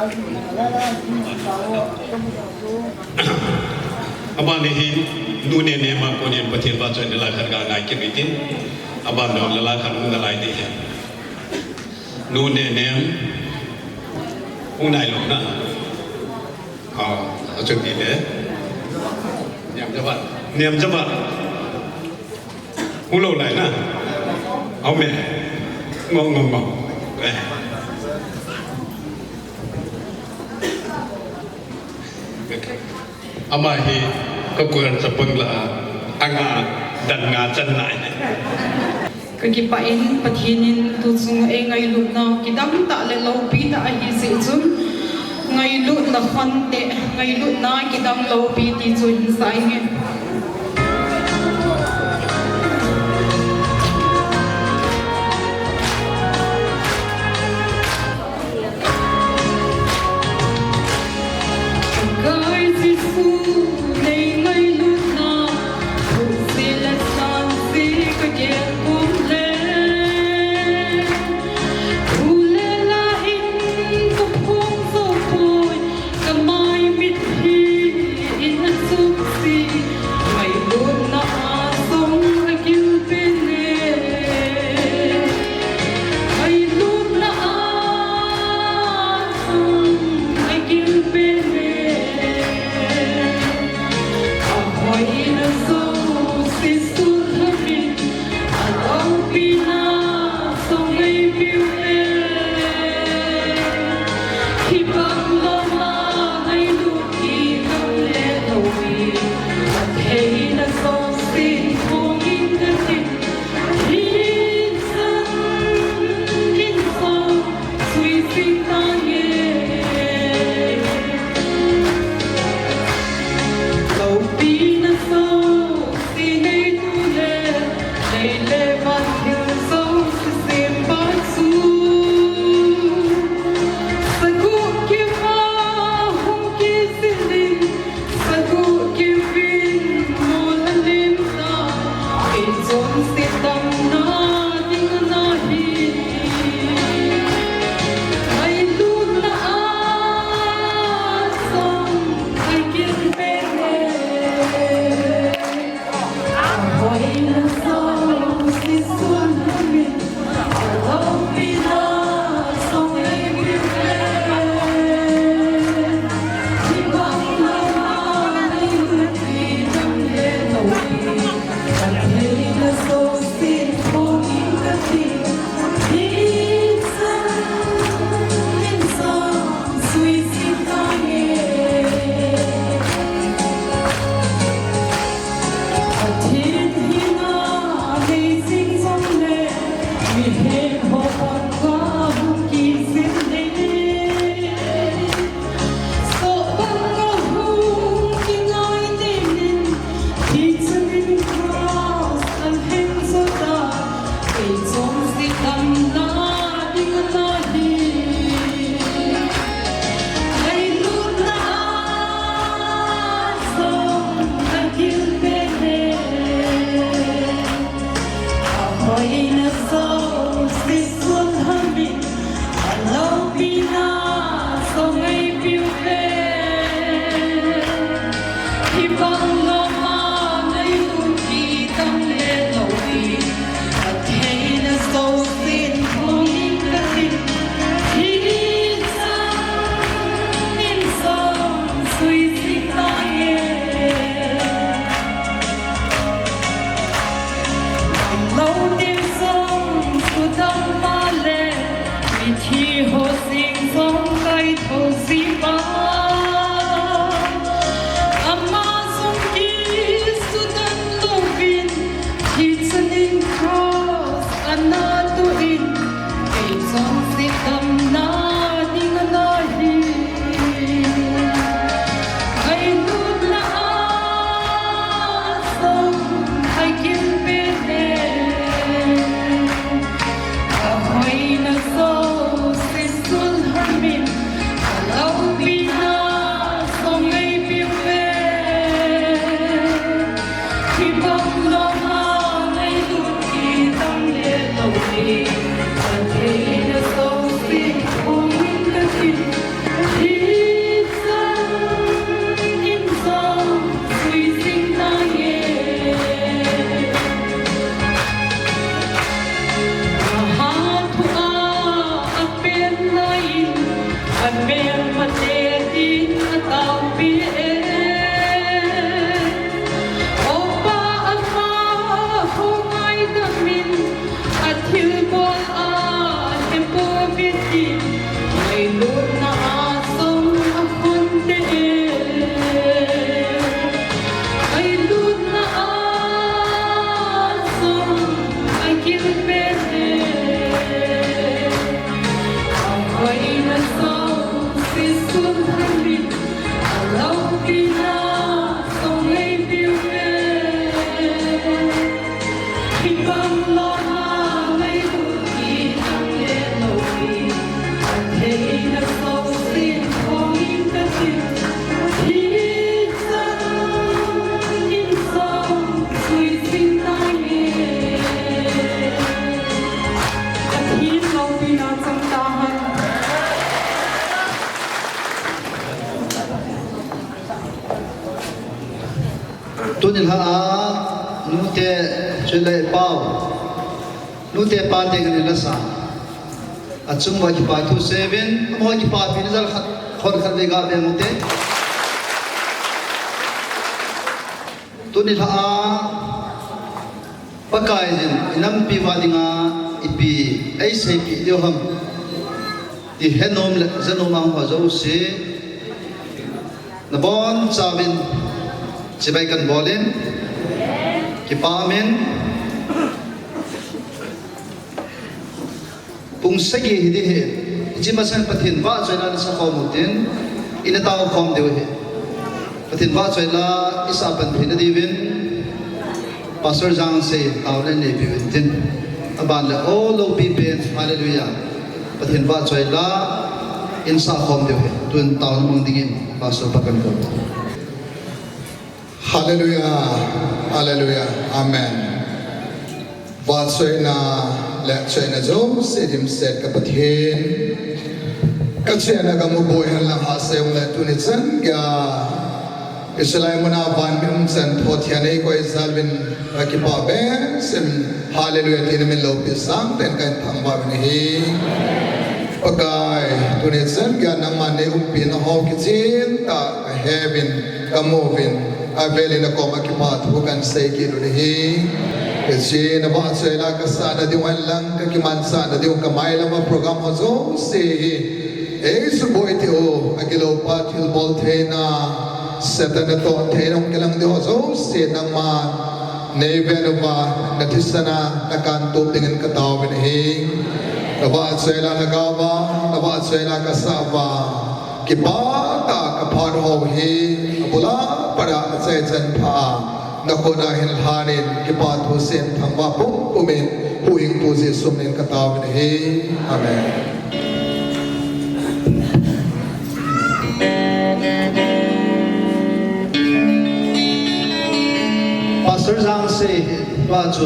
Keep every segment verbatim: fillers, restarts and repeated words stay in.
Aban hi, nu Nenem a konin Pathen vahchoi le la khat ga ngai kit uhitin. Aban le la khat hung nalai ding ahi. Nu Nenem, hung nailou na. Ah, achuti le. Niam Java. Niam Java. Hung lou lai na. Amen. Ngong, ngong, ngong. Eh. Ama hi ka choir chapang lah a, anga dan nga chan nai. Ka kipah in Pathen in tu chung ei ngailutna kidang tah le loupi tah ahi jeh chun, ngailutna khon te, ngailutna kidang loupi ti chu hin sa inge. Tuni lha a, nute chule pau, nute pate ngani lasa. Achung uva kipa thu seven, amaho kipapi na jal khat, khon khat vei ga be mute. Tuni lha a, Pakai jin, i nampi uva dinga, ipi, ei seipi diu ham. Ti henom le, janom a hung ho jouse. Nabonchauvin, chibai kan bolin, kipa umin, pung sagi hi ding ahi, hiche masang Pathen vahchoila nasa khom utin, ina tao khom diu ahi. Pathen vahchoila, isa pan thei na diuvin, Pastor Jangse, taona neipiu intin. Aban le, o loupi pen, hallelujah. Pathen vahchoila, in sa khom diu ahi. Tun taona mang dingin, Pastor pa kan ko. Hallelujah, hallelujah, amen. Vahchoina le choina jouse dimset ka Pathen. Ka chena ka mu boi hen lang hahsa jong le tuni chan geiya. Israel muna van mi um chan tho thian ei koi jal uvin ka kipa behseh in hallelujah tina min loupi sangtah in ka thangvah uvin ahi. Pakai, tuni chan geiya nangman nei umpi na ho kichen tah ka he uvin, ka mu uvin, avel in na koma kipa thu kan sei kit u ahi. Hiche na vahchoila ka sahna diu hen lang, ka kimanchahna diu ka mailam a program ho jouse hi. Ei suboi thei u, agilou pa thilbol theina, Satan natoh theina hung kilang diu ho jouse nangman nei ven uva, na thisan a, na kan tup dingin ka tao uvin ahi. Na vahchoila lhagao va, na vahchoila ka sah uva. Kipa tah a ka phat ho hi, abul a pat a achaichan pha a, na khut a hin lhan in, kipa thu sem thangvah pumpum in, Huhhingpu Jesu min in ka tao uvin ahi. Amen. Pastor Jangse, tua chu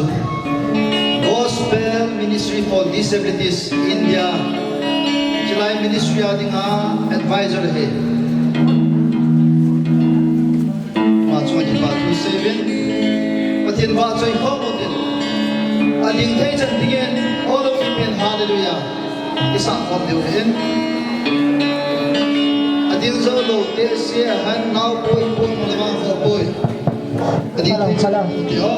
Gospel Ministry for Disabilities India, chulai ministry a dinga advisor ahi. Ama chunga kipa thu sei uvin, Pathen vahchoi khom utin, ading thei chan dingin, o loupi pen, hallelujah. Isa khom diu ahin. Ading jou lou te se ahin, nao poi poi, mo le vang ho poi. Ading thei chan ding ti o.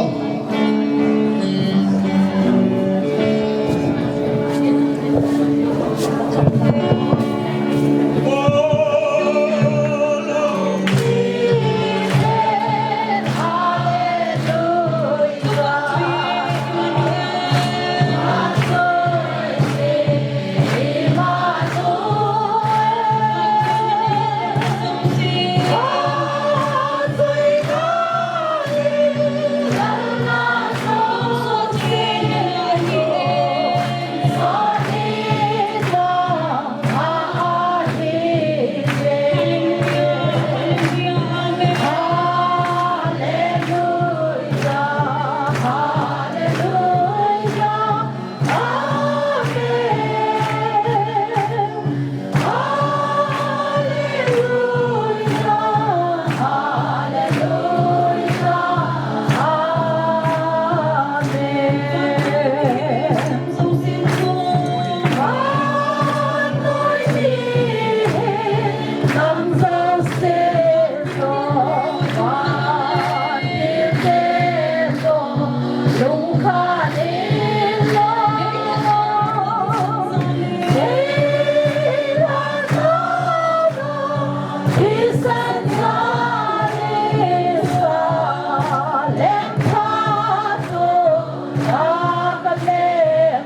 Hallelujah,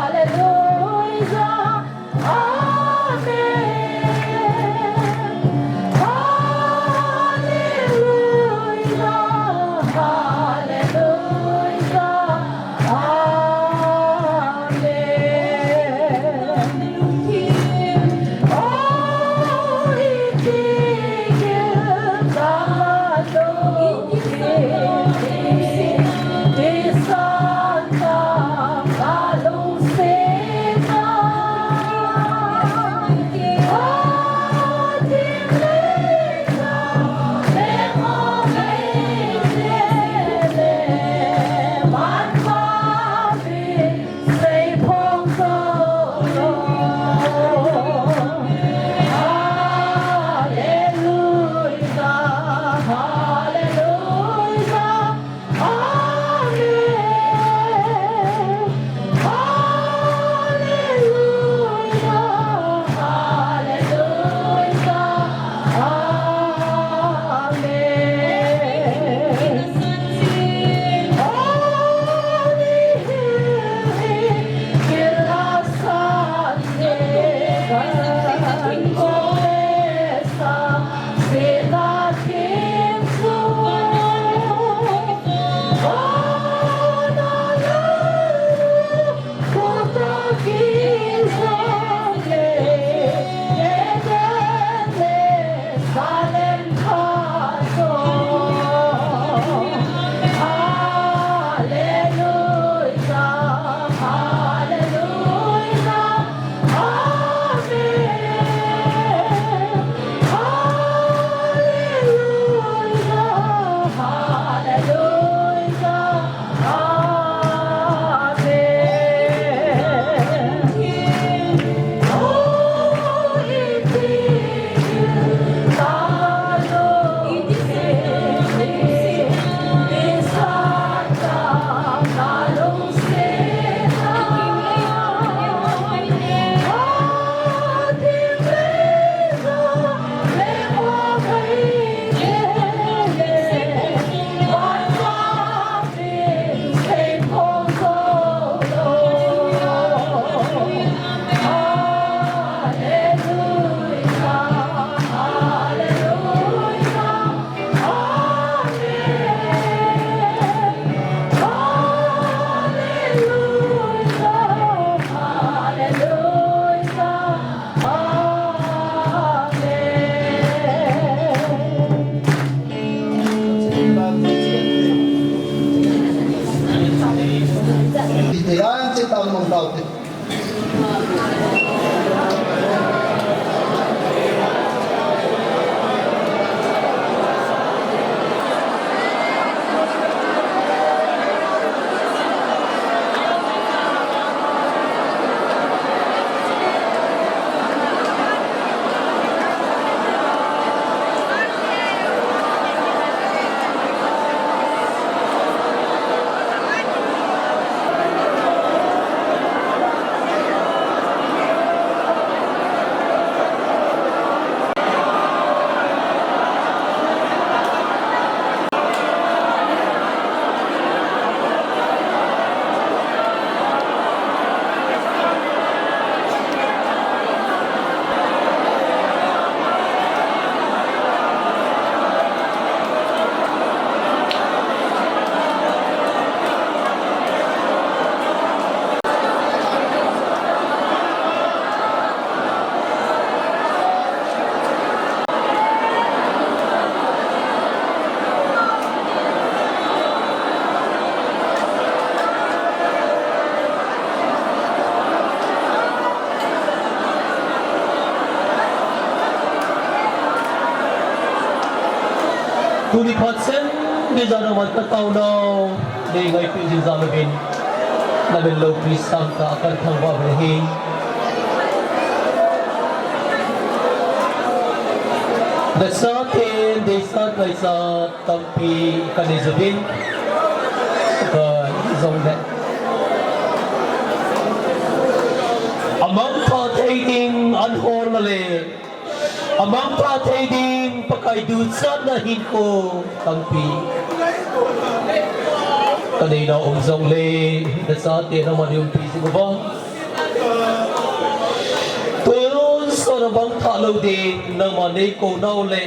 hallelujah, amen. Hallelujah, hallelujah, amen. Tuni phat sen, ni jana man ka taona, nei ngaipi jing jal uvin, na min loupi sangtah a kan thangvah uvin ahi. Nasatah in deisah ngaisah tampi ka nei uvin, ka jong le. A mangpha thei ding an hol na le, a mangpha thei ding Pakai Ai duchatna hinkho tampi kanei nau um jongle, nachate nangman neiumpi jing uva, tonsot a bang thah lou ding nangman neikou nau le,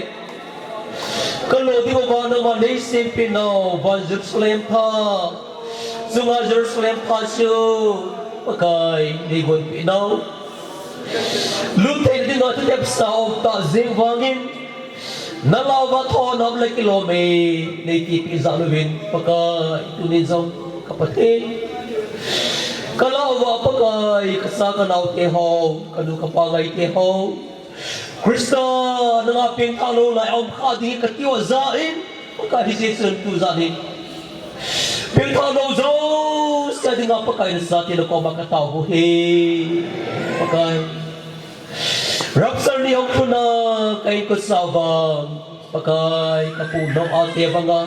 kalo ding uva nangman neisempeh nau van Jerusalem pha, chunga Jerusalem pha chu Pakai neigonpeh nau, lut theina dinga thutep sa um tah jeng vangin, nalah uva thonam le kilom e, neitipeh jal uvin Pakai, tunin jong ka Pathen, kalah uva Pakai, kacha kanaote ho, kanu kapa ngaite ho, Christa nanga pengthah lou lai a um kha ding katiu ajeh in, Pakai, hiche chun tujan hin pengthah lou jouse dinga Pakai, nachate nakoma katao bou ahi. Pakai, rapture ni hung lhun a ka inkote vang, Pakai, kapu nao ate vanga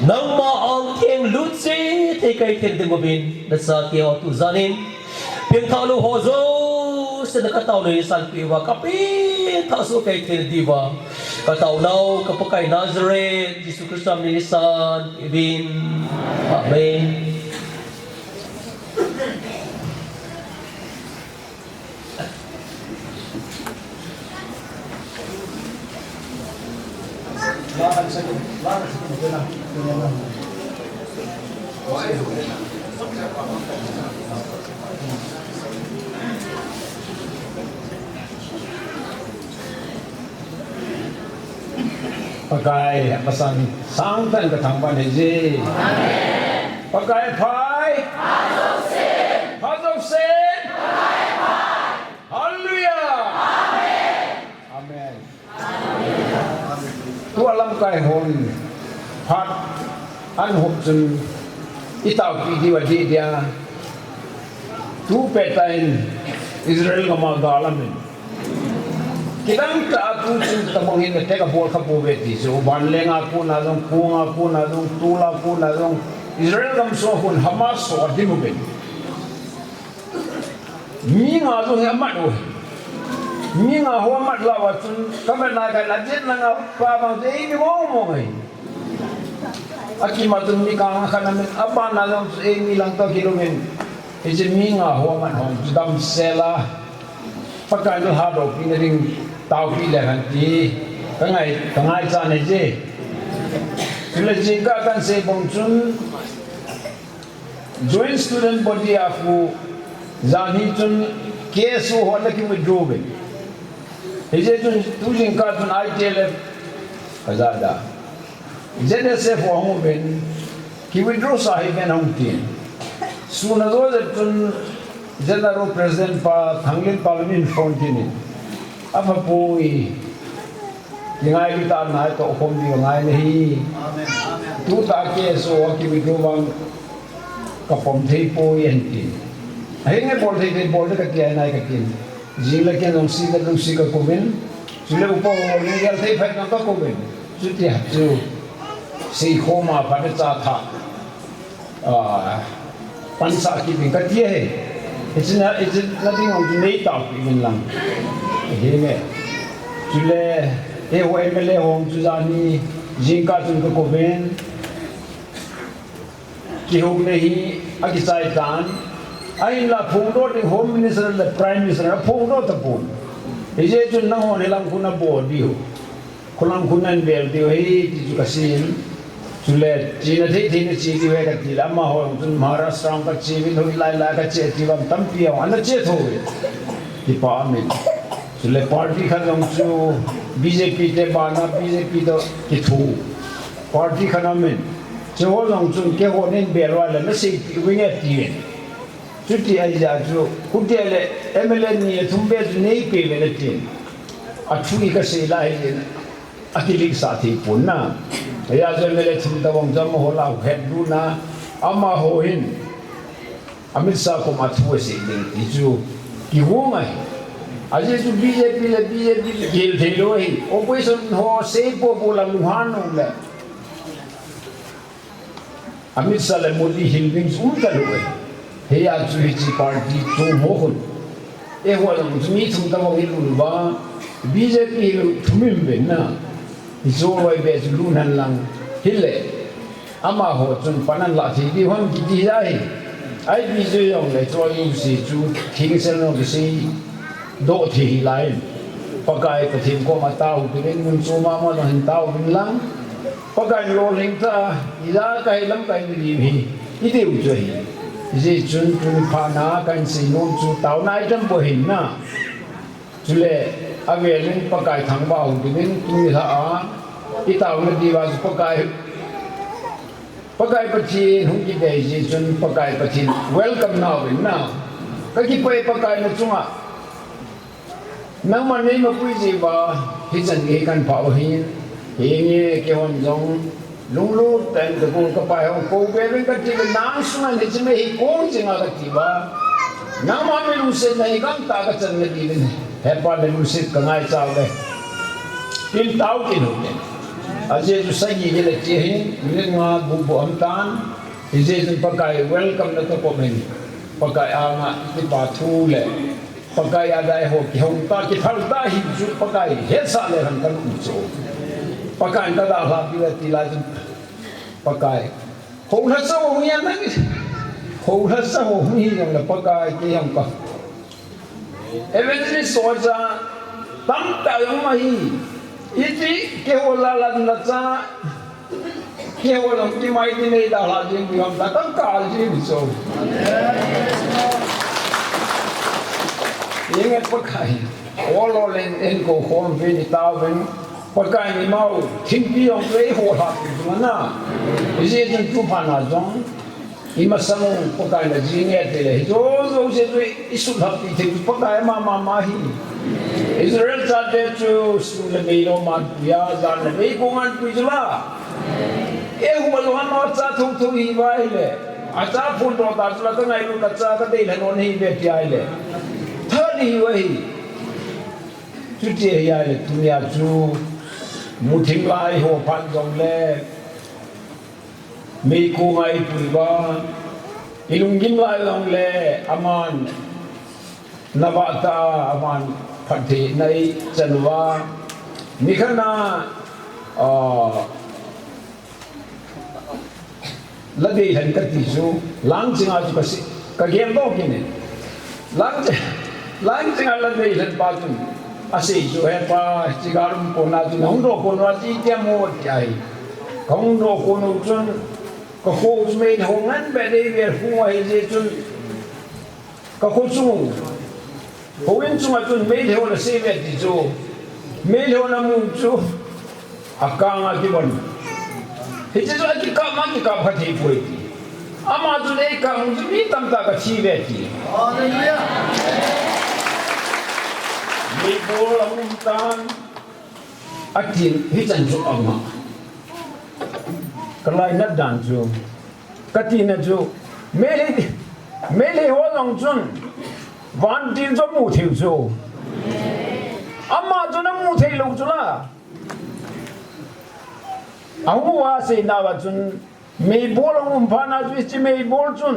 nangma angtheng lut cheh thei kahi thei ding uvin, nachate ho tujan in pengthah lou ho jouse na katao nau in sanpeh uva, kapengthah soh kahi thei diuva, katao nau ka Pakai Nazareth Jesu Christa min in sanpeh uvin. Amen. Pakai, amasang sangtah in kathangvah in ahi. Amen. Pakai aphai. Phat jousen. Phat jousen. Pakai aphai. Hallelujah. Amen. Amen. Tua lamkai hon phat ahin hop chun i taopeh diu adih dia. Tu pettah in Israel gam a gal aum in, kidang tah a tu chun tabang hin attack abol kha pouve ti chu, vanleng a kona jong, kong a kona jong, tol a kona jong, Israel gamsung a kon Hamas ho adim uvin. Mi nga jong hi amat u ahi. Mi nga ho amat lou a chun, ka vet na khan ajet na nga pa bang chu eimi mong mong ahi. Akim a chun mi kang khat amin, abana jong chu eimi lang toh kilou in. Hiche mi nga ho amat ho chu damsel a Pakai in lhadoh pi na ding taopeh le hen ti ka ngai, ka ngaichat ahi. Chule jingkah kahin sei bang chun, Joint Student Body a khu, janhi chun K S O ho ana ki withdraw uvin. Hijeh chun tu jingkah chun I T L F ka jada. Z S F ho ahung uvin, ki withdraw sa hih uvin ahung tin. Sun ajo jep chun General President pa Thanglian pa min phone tin in, apha poi. Kingailut tah nai toh khom diu ngai nahi. Tutah K S O a ki withdraw vang ka pom thei poi ahin ti. Ahin nge bol thei thei bol le kati ahi nai katin. Jing le ken jong si le jong si ka kouvin. Chule upa ho le gel thei phat jong ka kouvin. Chuti a chu sei khom a phat cha tha. Ah, pansah kit ding kati ahi. Hiche na, hiche na ding jong chu nei taopeh uvin lang. Ahi nge. Chule, eiho M L A ho chu janhi, jingkah chun ka kouvin. Kihou na hi, akichai tan. Ahinla phongdoh ding Home Minister le Prime Minister, aphongdoh tapon. Hijeh chun nanghon hilang khu nabol diu. Khulang khu nanbel diu ahi, ti chu kasei in. Chule, chena thei thei nache diu ahi kati le, amaho jong chun Maharashtra jong kache uvin, hoilai lai kache ti vang tampi jong ana che thou ve. Kipa umin. Chule, party khat jong chu B J P te bana, B J P toh kitho. Party khat umin. Cheho jong chun, keiho neibel uva le, naseipeh uvin nge ti uvin. Chuti ahijeh chun, khuti a le M L A ni le thum beh chu neipeh uvin atin. Athu hi kasei lai hijeh in, akileksah thei pon na. Hijeh chun M L A thum tabang chu amaho lah a het lutna, amaho hin Amit Shah koma thu asei ding ti chu kigong ahi. Ajeh chu B J P le B J P kihil thei lou ahi. Opposition ho sei popo la lunghan nom le. Amit Shah le Modi hil ding chu um talou e. Hijeh chun hiche party chom ho khun. Eiho jong chu mi thum tabang hi lut uva, B J P hi lut thum in ven na. Hichu loi be chu lhun hen lang. Hile, amaho chun pan ahin lah thei diu ham kiti ahi. Ipi jeh jongle chu alutsah chu thingselna kisei doh thei hilai. Pakai Pathen koma tao uvin, mun chom mama jong hin tao uvin lang. Pakai lolhing tah a, ijakai lamkai ni hi, i diu chu ahi. Hijeh chun tuni phat na kahin seinom chu taona itam bou ahi na. Chule, avelin Pakai thangvah uvin, tuni lha a, i taona diuva chu Pakai, Pakai Pathen hung kidei jeh chun Pakai Pathen welcome na uvin na. Ka kipah e Pakai na chunga. Nangman nei mapui jeh uva, hichan gei kahin pha u ahin, hinge keihon jong, lunglut tah in ka gol ka pai ho, kou be uvin kati uva, nang sunga hiche mei hi kong jinga kati uva. Nangma mi lungsetna hi gangtah a ka chan nadiuvin. He Pa le lungset ka ngaicha uve. Tin tao kin u tin. Ajeh chu sagi gei le ti ahin, minute nga gup bou aum tan. Hijeh chun Pakai welcome na ka kom ahin. Pakai anga, kipa thu le. Pakai a dai ho kihong ta, kithal ta hi chu Pakai hetsah le han kan um chu. Pakai ka dalha pi le ti lai chun Pakai. Ho lhasa ho hi an nang. Ho lhasa ho hi jong le Pakai kei hong ka. Evangelist soja tamtah jong ma hi. Iti keiho la la na cha. Keiho jong ti mai ti nei dalha jing, mi ham ta tang kal jing so. Inge Pakai. Olo len en ko khom ve ni ta ven. Pakai ni mau. Thingpi jong ve ho ha ti na. Ije jin tu pa na jong. Imasang Pakai na jing e te le, hi jouse chu i suhlhap pi thei chu Pakai mama ma hi. Israel chate chu sun le mei lom a pui a, jan le mei kong a pui chu la. Eiho lou ham a cha thotho hi uva ahile. A cha phondoh ta chu la ka ngailut a cha ka deilhen u ahi ve ti ahile. Tha ding hi uva ahi. Chuti ahi ahile tunia chu muthim lai ho phat jongle. Meikong a i pui uva, i lunggim lai jongle, aman na vah ta, aman phattheina i chan uva, nikhat na, ah, la deilhen kati chu, lang chinga chu ka si, ka gel doh kit in. Lang chi, lang chinga la deilhen pa chun, asei chu, he pa, chiga rum kona chu, na hung doh kon uva, ti tia mo ti ahi. Ka hung doh kon u chun, Ka kho chu mei ho ngen be dei ve khu ahi jeh chun. Ka kho chu. Houin chunga chun meilhei hon asei ve ti chu. Meilhei hon amu chu. Akang a kibon. Hiche chu akikap ma kikap kha thei poi ti. Ama chu nei kang chu mi tamtah ka thi ve ti. Hallelujah. Meibol aum tan. Atin, hichan chu ama. Ka lainat dan chu. Ka tina chu. Meilhei, meilhei ho jong chun. Vantil chu amu thei u chu. Ama chun amu thei lou chu la. Ahung uva seina uva chun. Meibol ahung um phat na chu hiche meibol chun.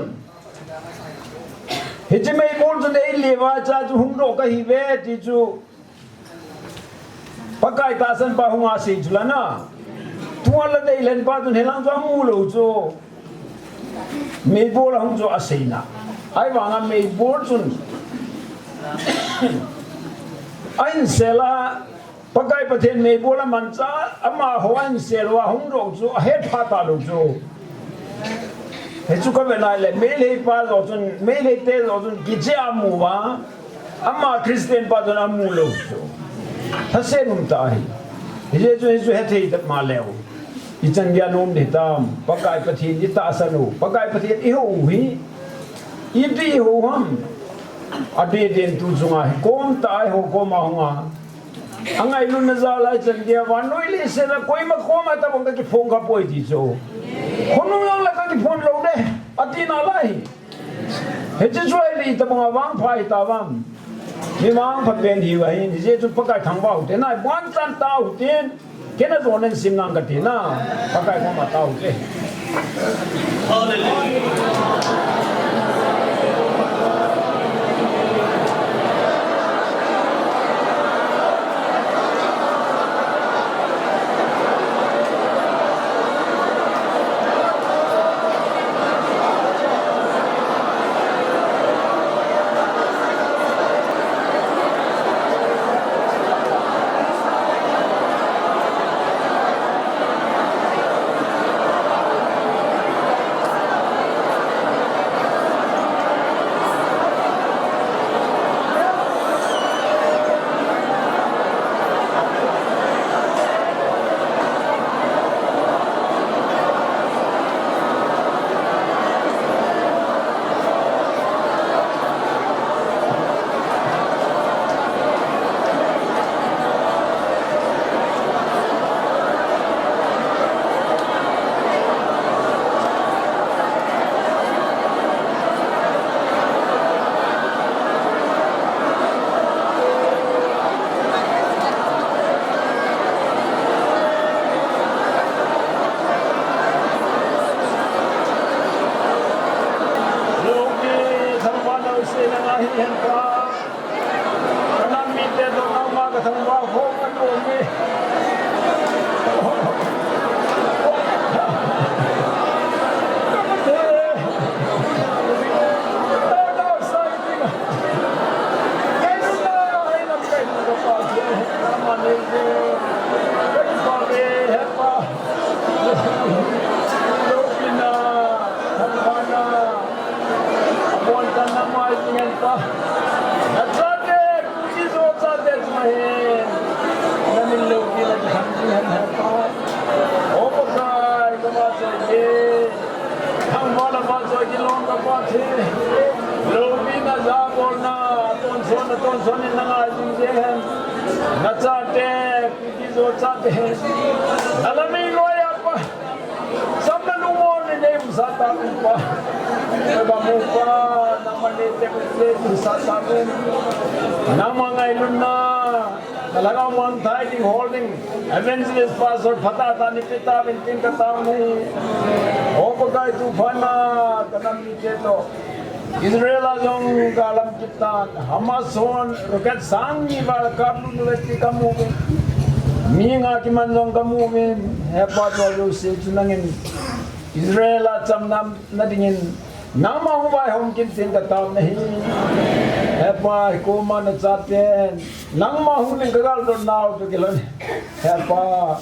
Hiche meibol chun eile uva cha chu hung doh kahi ve ti chu. Pakai tahsan pa hung asei chu la na. Tua la deilhen pa chun hilang chu amu lou chu. Meibol ahung chu asei na. Ahivanga meibol chun. Ahin sel a Pakai Pathen meibol aman cha, amaho ahin sel uva hung doh chu, ahet pha talou chu. Hichu ka ve nai le, meilhei pa joh chun, meilhei te joh chun, kiche a amu uva. Ama Christian pa chun amu lou chu. Thase num ta ahi. Hijeh chun hichu hethei ta ma leu. Ichan dia nom ni tam, Pakai Pathen i tahsan u, Pakai Pathen i hou u hi. Iti i hou ham. Adeh deh tu chunga hi, kom ta i hou kom a hung a. Angailutna jal a ichan dia vannoi leiset a koima koma tabang ka kiphong kha poi ti chu. Khonung jong la ka kiphong lou de, ati nalai. Hiche chu ahile tabang a vangpha hita vam. Mi vangpha pen hiu ahin, hijeh chun Pakai thangvah u te, nai buan chan tao u tin. Kei na jona sim nang kati na, Pakai koma tao u te. Hallelujah. Soni na ngai jing jeng hen. Na chate, Kuki Zo chate. Ala mi loi a pa. Samna lungmon in nei umsa tauvin Pa. Eba mu Pa, nangma neite umsa tauvin. Nangma ngailutna, na lhagao mangthah ding, hol ding. Evangelist Pastor phatah tah in eipeh tauvin tin katao ahi. O Pakai, tu phat na, ka nam mite toh Israel a jong galam kit tan, Hamas hon rocket sang ni val kap lut uve ti kamu uvin. Mi nga kiman jong kamu uvin. He Pa, tua jouse chu nangin Israel a chamna dingin nangma hung vaihom kit tin katao ahi. He Pa, hi koma na chaten nangma hung ding ka galdot nau chu kilhon. He Pa,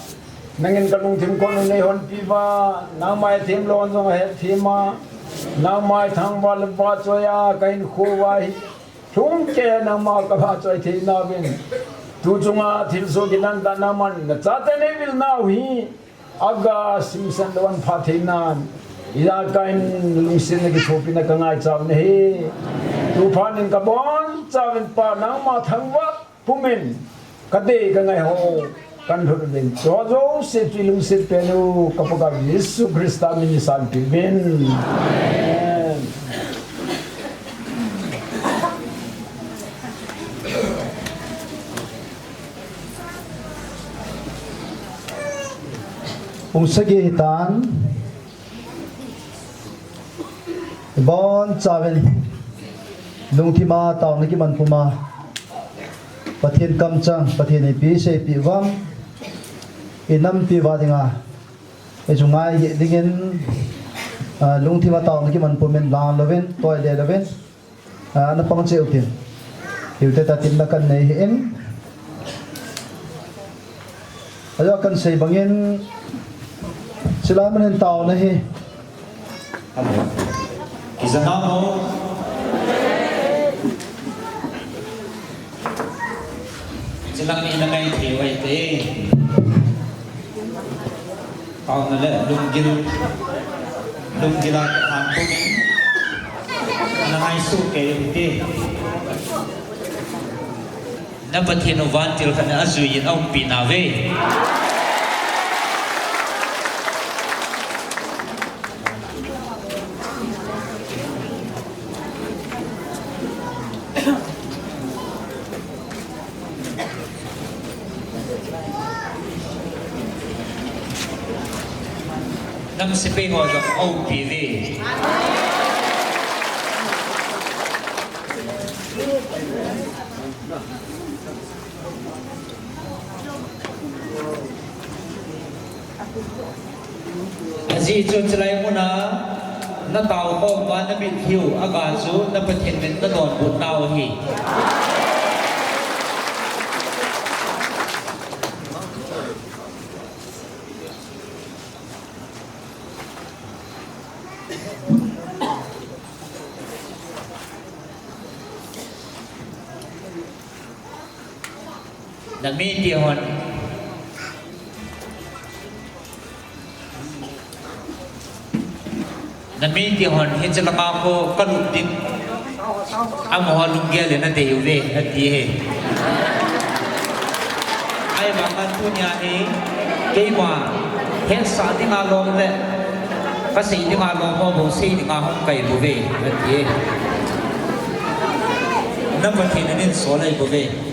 nangin ka lungthim kon u nei honpi uva, nangma hethem lou jong hethem a, nangma thangvah le vahchoi a ka hinkho uva hi lhung kei a nangma ka vahchoi thei nauvin. Tu chunga thilsoh kinan tah nangman na chate nei vil nau hi aga simsen lou a pha thei nan, ijakai in lungsetna kithopina ka ngaicha u ahi. Tu phat in ka boncha uvin Pa, nangma thangvah pumin ka dei ka ngai ho kan lhut uvin. Tua jouse chu lungset pen u ka Pakai Jesu Christa min in sanpeh uvin. Amen. Pung sagi hitan. Ibonchauvin lungthima taona kiman puma Pathen kamchang, Pathen in ipi seipeh uvam, inampi uva dinga, ichu ngai dingin, ah, lungthima taona kiman pumin lang louvin, toi le louvin, ah, na pang cheh utin. Hiute tatin na kan nei hi in. Ajo kan sei bangin, chulai manin taona hi. Hello. Kizana mo. Chilang ni na ngai thei uve te. Taona le lunggil. Lunggil a kan pum. Na ngai su ke te. Na Pathen u vantil khat in ajui in aumpi nauve. Nam sepai ho jong aumpi uve. Ajeh chu chulai muna na tao khom uva na mitlhi u aga chu na Pathen min na donbut nau ahi. Na mite hon, na mite hon hiche langa kho kalut ding. Amaho lunggel in adei uve, ati e. Ahivanga tunia hi, keima hetsah dinga lom le kasei dinga lom ho bou sei dinga hung kai bouve, ati e. Na Pathen in einsol ahi bouve.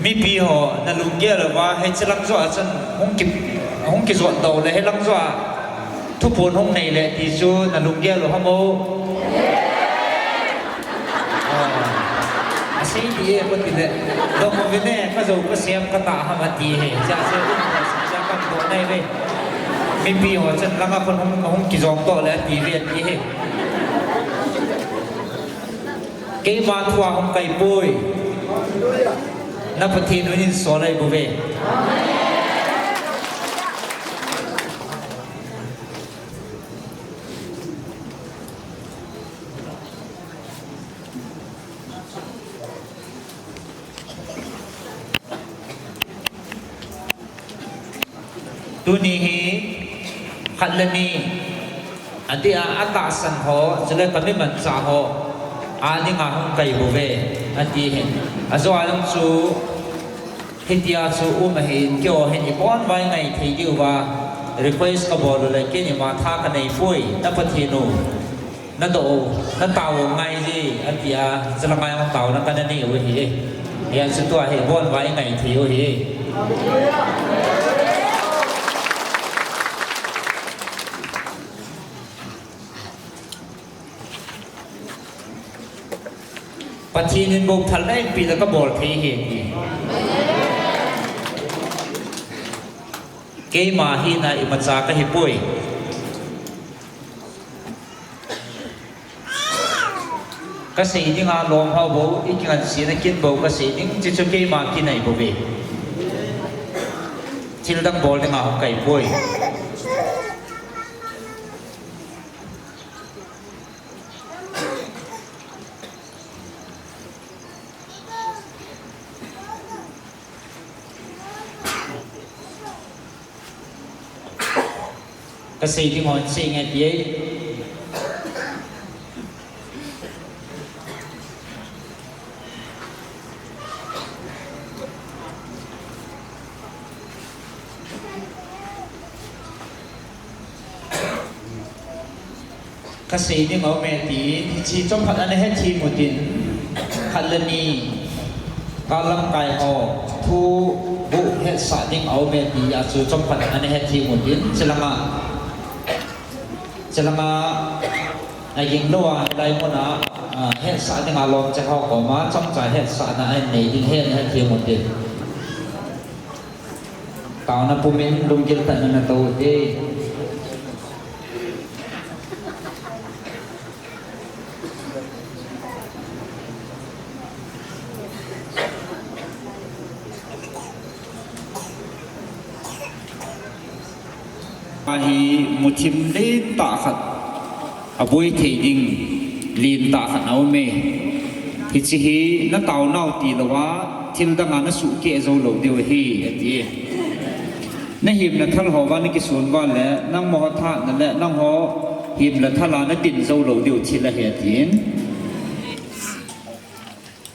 Mipi ho, na lunggel uva hiche lang joh a chun hung ki, hung kijot doh le hilang joh a thuphon hung nei le ti chu na lunggel u ham o? Ah, asei di e, kati le. Dong uvin e, ka jou ka sem ka tah ham ati e. Cha se un, cha kan doh nai ve. Mipi ho chun langa khun hung, hung kijong doh le ati ve ati e. Keima thua hung kai poi. Na Pathen in einsol ahi bouve. Tuni hi khat le ni, atia, atahsan ho, chule kami manchah ho, adinga hung kai bouve, ati hin. Ajo a jong chu, hitia chu um ahin, keiho hin ibon uva ingai thei diuva, request kabol u le, keima tha kanei poi, na Pathen u. Nadoh u, natao u ngai ji, atia, chulanga jong taona kana nei u ahi. Hia chu tua hi, ibon uva ingai thei u ahi. Pathen in bou thal na inpi le kabol thei ahi. Keima hina imacha kahi poi. Kasei dinga lom hao bou, ikingansena kin bou kasei ding, chuchu keima kin ahi bouve. Thil dang bol dinga hung kai poi. Kasei ding hon sei nge ti e. Kasei ding aume tin, hiche chomkhat ana hethem utin, khat le ni, ka lamkai ho, thu bu hetsah ding aume ti, achu chomkhat ana hethem utin, chulanga, chulanga, aging lou a, hilai muna, a, hetsah dinga lom che ho koma, chomcha hetsahna anei ding hi ana hethem utin. Taona pumin lunggil tah in nato ute. Ahi muthim lentah khat. Aboi thei ding lentah khat aume. Hiche hi nataonau tilouva, thil danga nasuhkeh jou lou diu ahi, ati. Nahemna thal houva nakisun uva le, nangma ho thahatna le, nangho hemna thala natin jou lou diu thil ahi, atin.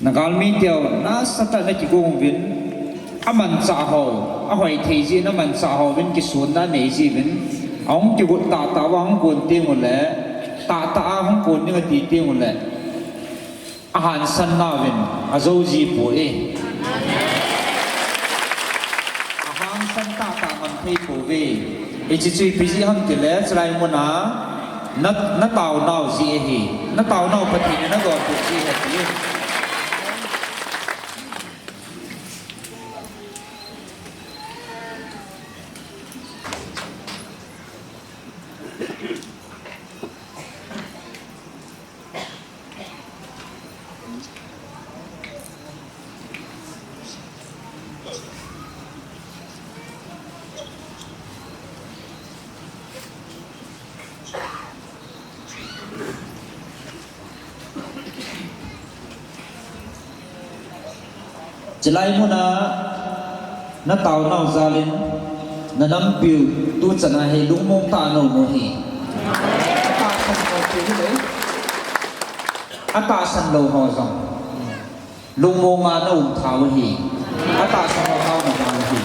Nagalmi teu, nasatah in nakigong uvin, amanchah hou, ahoi thei jeh in amanchah houvin, kisunna anei jiuvin, ahung kigot tahtah uva ahung kon tengule, tahtah a hung kon ding ati tengule, ahangsan nauvin, ajou jipoi. Ahangsan tahtah ngam thei pouve. Hiche chu ipi jeh ham tile, chulai muna, na, nataonau jeh ahi. Nataonau Pathen in nadonbut jeh ahi ati. Chulai muna nataonau jalin nanampiu tuchana hi lungmong tah a naum u ahi. Atahsan ho chu hilou. Atahsan lou ho jong lungmonga naum thou ahi. Atahsan ho thou naum ahi.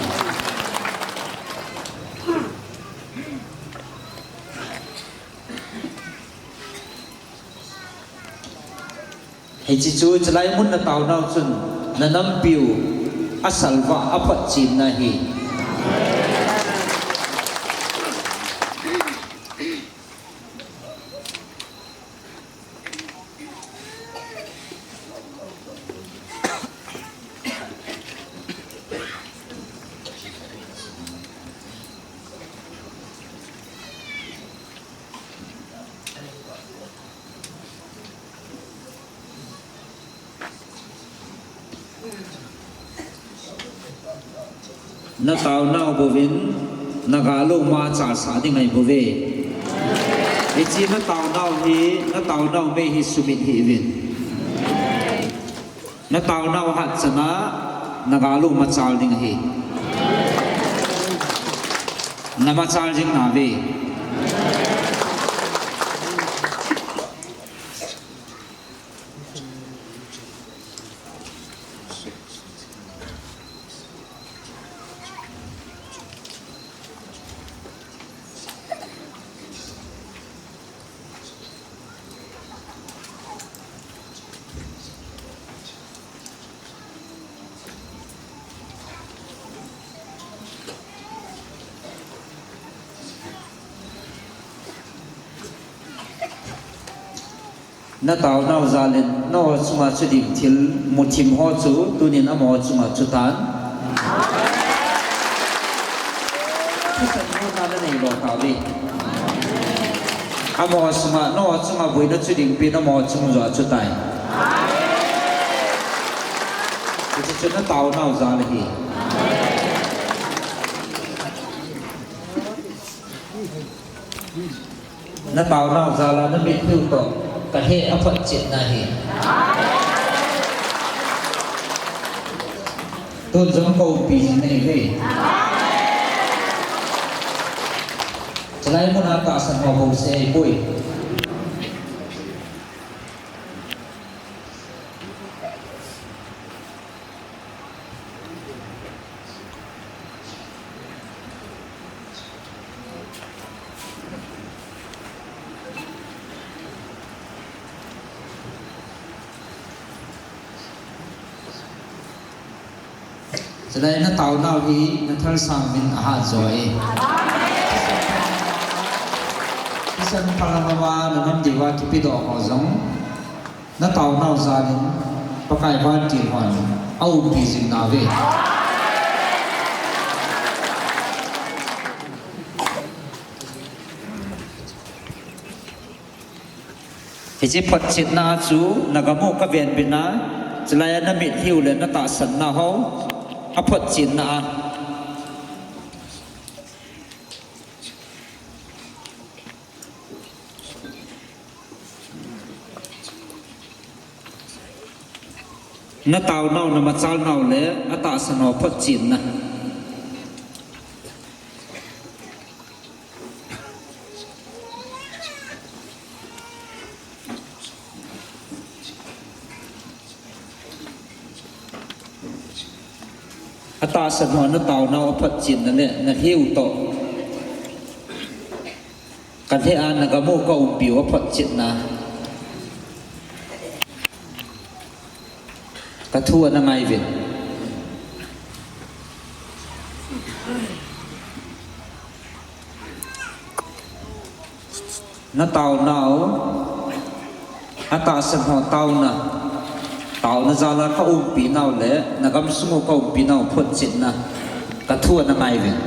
Hiche chu, chulai mun nataonau chun, nanampiu asalvah, aphotchenna ahi. Nataonau bouvin, nagalou ma chalsah ding ahi bouve. Hiche nataonau hi, nataonau mei hi sumit hih uvin. Nataonau hatchana, nagalou machal ding ahi. Namachal jing nave. Nataonau jal in, nangho chunga chuding thil muthim ho chu, tunin amaho chunga chutan. Thusan muna nanei lou tauve. Amaho chunga, nangho chunga boina chuding pen amaho chung joh a chutai. Hiche chu nataonau jal ahi. Nataonau jal a namitlhi u toh, kalheh a photchetna ahi. Tun jong kaumpi jing nahiuve. Chulai muna tahsan ho bouseh ahipoi. Chulai nataonau hi nathalsang uvin ahat joi. Thisan phalna uva nanam diuva kipedoh ho jong nataonau jal in Pakai vantil hon aumpi jing nauve. Hiche photchetna chu nagam u kavenbit na, chulai a namitlhi u le natahsan nau ho aphotchetna a. Nataonau, namachalnau le atahsan ho photchetna. Atahsan ho nataonau aphotchetna le nalheh u toh, kalheh a nagam u kaumpi u aphotchetna. Kathu ana ngai uvin. Nataonau, atahsan ho taona, taona jal a kaumpinau le nagamsung u kaumpinau photchetna. Kathu ana ngai uvin.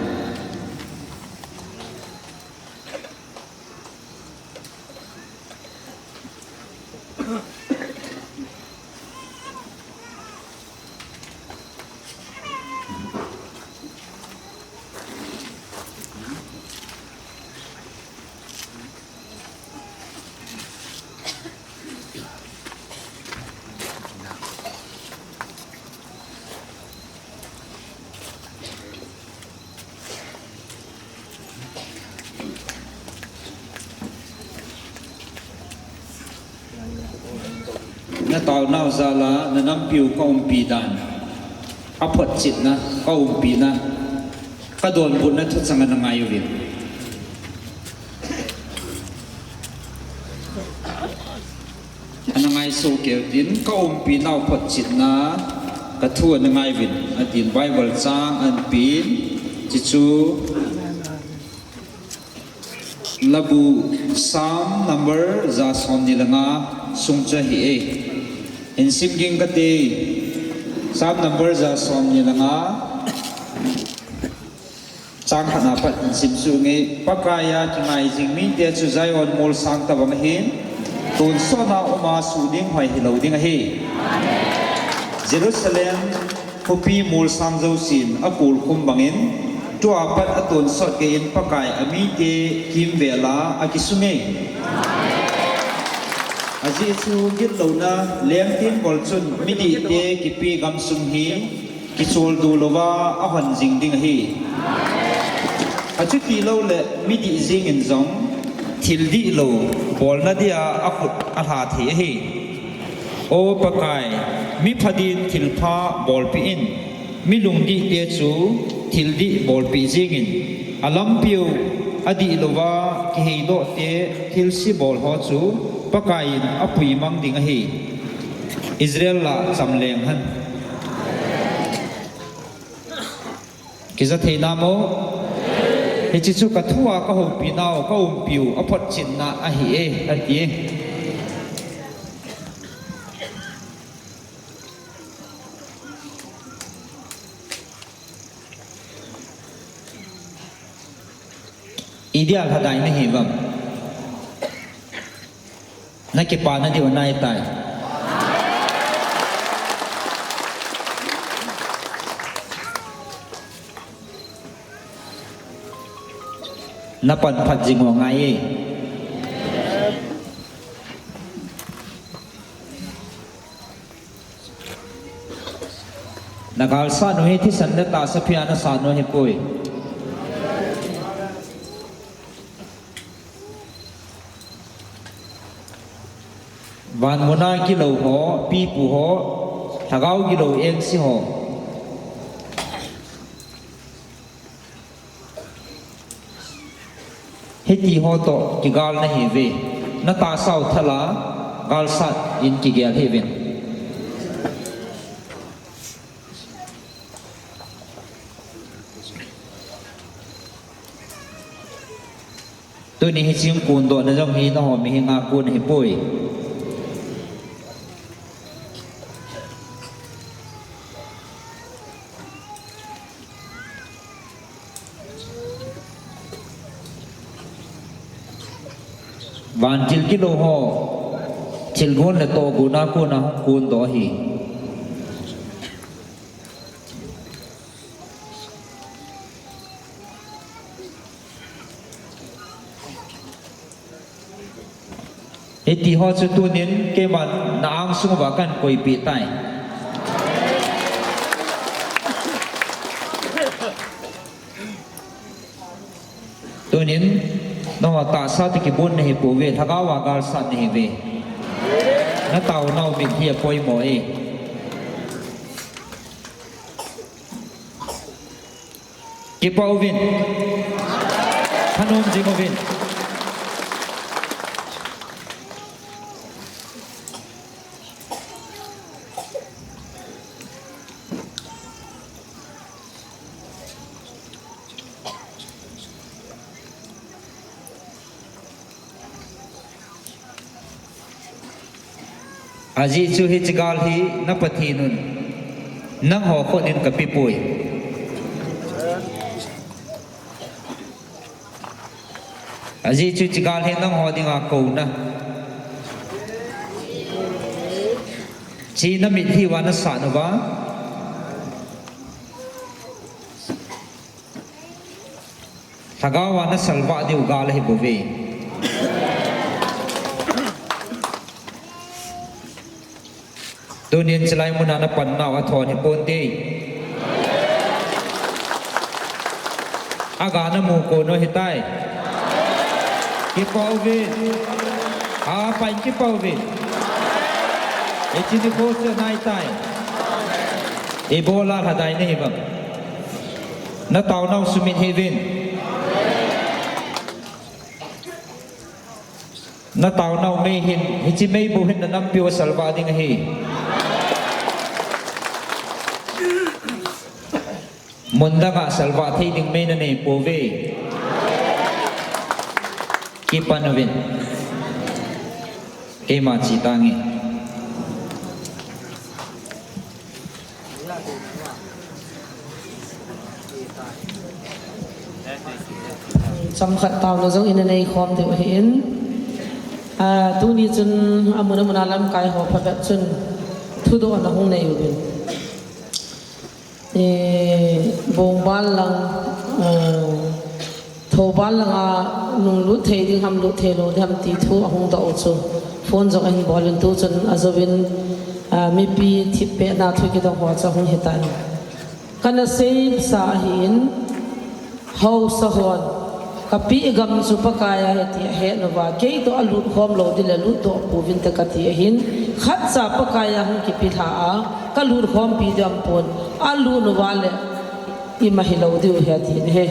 Nataonau jal a nanampiu kaumpi dan, aphotchetna, kaumpina, kadonbutna thucheng ana ngai uvin. Ana ngaisoh keiyu hitin, kaumpinau photchetna, kathu ana ngai uvin, atin Bible chang ahin pen, chuchu Labu Psalm number ja somni le nga sung chu ahi e. Hin sim ging kate, Psalm number ja somni le nga. Chang khatna pat hin sim suh inge, Pakai a kingai jing mite chu Zion molsang tobang ahin, tonsot a um a suhding hoi hilou ding ahi. Jerusalem khopi molsang jousen akolkhum bangin, tua pat atonsot geiyin Pakai amite kimvel a akisung e. Ajeh chu gitlouna lengteng kol chun midihte kipe gamsung hi kicholdo louva ahon jing ding ahi. Achuti louleh midih jingin jong thil dihlou bolna dia akhut alha thei ahi. O Pakai, mipha din thilpha bolpeh in, mi lungdihte chu thil dih bolpeh jingin, alampiu adihlouva kiheidohte thilse bol ho chu Pakaiyin apuimang ding ahi. Israel lah cham leng hen. Kija thei nam o? Hiche chu kathua kahoupi nau, kaumpiu aphotchetna ahi e, ati e. Idia lhadai nahi vem? Nakipana diu nai tai. Napan phat jing u ngai e. Nagalsat u hi thisan le tahsa phia nasat u hipoi. Vanmuna gilou ho, pipu ho, lhagao gilou engse ho. Hiti ho toh kigal nahiuve. Natahsau thala galsat in kigel hih uvin. Tuni hi chingkun dohna jong hi naho mihinga kon ahipoi. Vantil kilou ho, thilgon le tohgon a kona hung kondoh ahi. Hiti ho chu tunin keiman na-ang sunguva kahin koipeh tai. Tunin, nangho tahsa toh kibon nahipouve, lhagaova galsat nahiuve. Nataonau mitlhi apoimo e. Kipah uvin. Thanom jing uvin. Ajeh chu hiche gal hi na Pathen un nangho khut in kapepoi. Ajeh chu hiche gal hi nangho dinga kouna, hiche na mitlhi uva nasat uva, lhagaova nasalvah diu gal ahibouve. Tunin chulai muna napan nau athon hiponte. Aga namu kon u ahitai. Kipah uvin. Apha in kipah uvin. Hiche nikho chu anaitai. Ibola lhadai nahiuvem? Nataonau sumit hih uvin. Nataonau mei hin, hiche mei bou hin nanampiu asalvah ding ahi. Mun danga salvah thei ding mei nanei pouve. Kipan uvin. Keima che tange. Chomkhat taona jong ina neikhom diu ahin. Ah, tuni chun amun amun a lamkai ho phabep chun thudohna hung nei uvin. Eh, Bongbal lang, eh, Thoubal langa nunglut thei ding ham, lut thei lou ding ham ti thu ahung doh u chu phone jong ahin bol in, tuchun ajouvin, ah, mipi thipbehna thu kidong ho chu ahung hitan. Kana seisa ahin, Haosa hon, kapeh gam chu Pakai a ahi ti ahet uva, kei toh alut khom lou ding le lut doh pouvin te kati ahin, khatcha Pakai a hung kipe lha a, kalut khompi diu aum pon, alut uva le, ima hilou diu ahi ati ahi.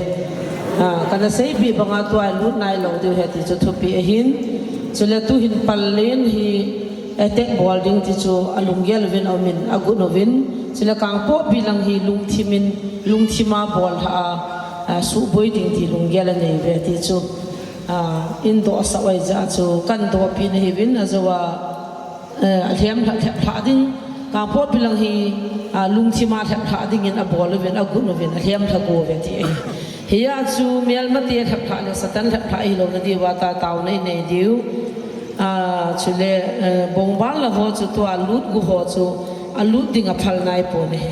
A, kana seipeh banga tua lut nailou diu ahi ti chu thupi ahin, chule tuhin Pallel hi, attack bol ding ti chu alunggel uvin aumin, agot uvin, chule Kangpokpi lang hi lungthim in, lungthim a bol lha a, a, suboi ding ti lunggel anei uve ti chu, a, in dohsah u ahi jeh a chu, kan dohpi nahiuvin, ajou a, eh, alhem lha, lhep lha ding, Kangpokpi lang hi, a, lungthim a lhep lha dingin abol uvin, agot uvin, alhem lha go uve ti ahi. Hia chu melmate lhep lha le Satan lhep lha hilou na diuva ta taona inei diu. A, chule, eh, bongbal la ho chu tua lut gu ho chu alut ding aphal nai pon ahi.